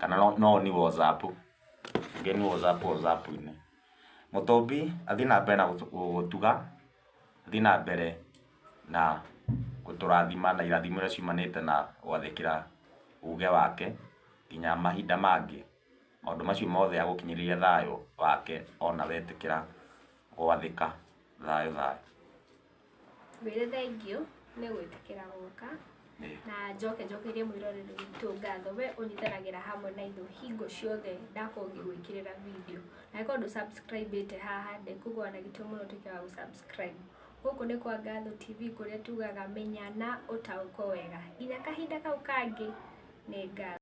kana no ũni WhatsApp. Ũngĩni WhatsApp WhatsApp-inĩ. Mũtũmbi athiĩ na mbere na gũtuga, athiĩ na mbere na gũtũrathima na irathimo iria ciumanĩte na gwathĩkĩra uge wake nginya mahinda mangĩ. Maũndũ macio mothe agũkinyĩrĩrie thayũ wake ona wetĩkĩra gwathĩka. Thayũ thayũ. Ngwĩre thengiũ nĩ gwĩtĩkĩra gũka. Na njoke njokerie mwĩroreri witũ ngatho we ũnyitanagĩra hamwe na ithuĩ hingo ciothe ndakorwo ngĩgwĩkĩrĩra video. Na angĩkorwo ndũ subscribe haha ndĩkũgũa na gĩtĩ mũno ũtuĩke wa gũ-subscribe. Gũkũ nĩ kwa Ngatho TV kũrĩa tugaga menya na ũtaũkwo wega. Nginya kahinda kau kangĩ nĩ ngatho.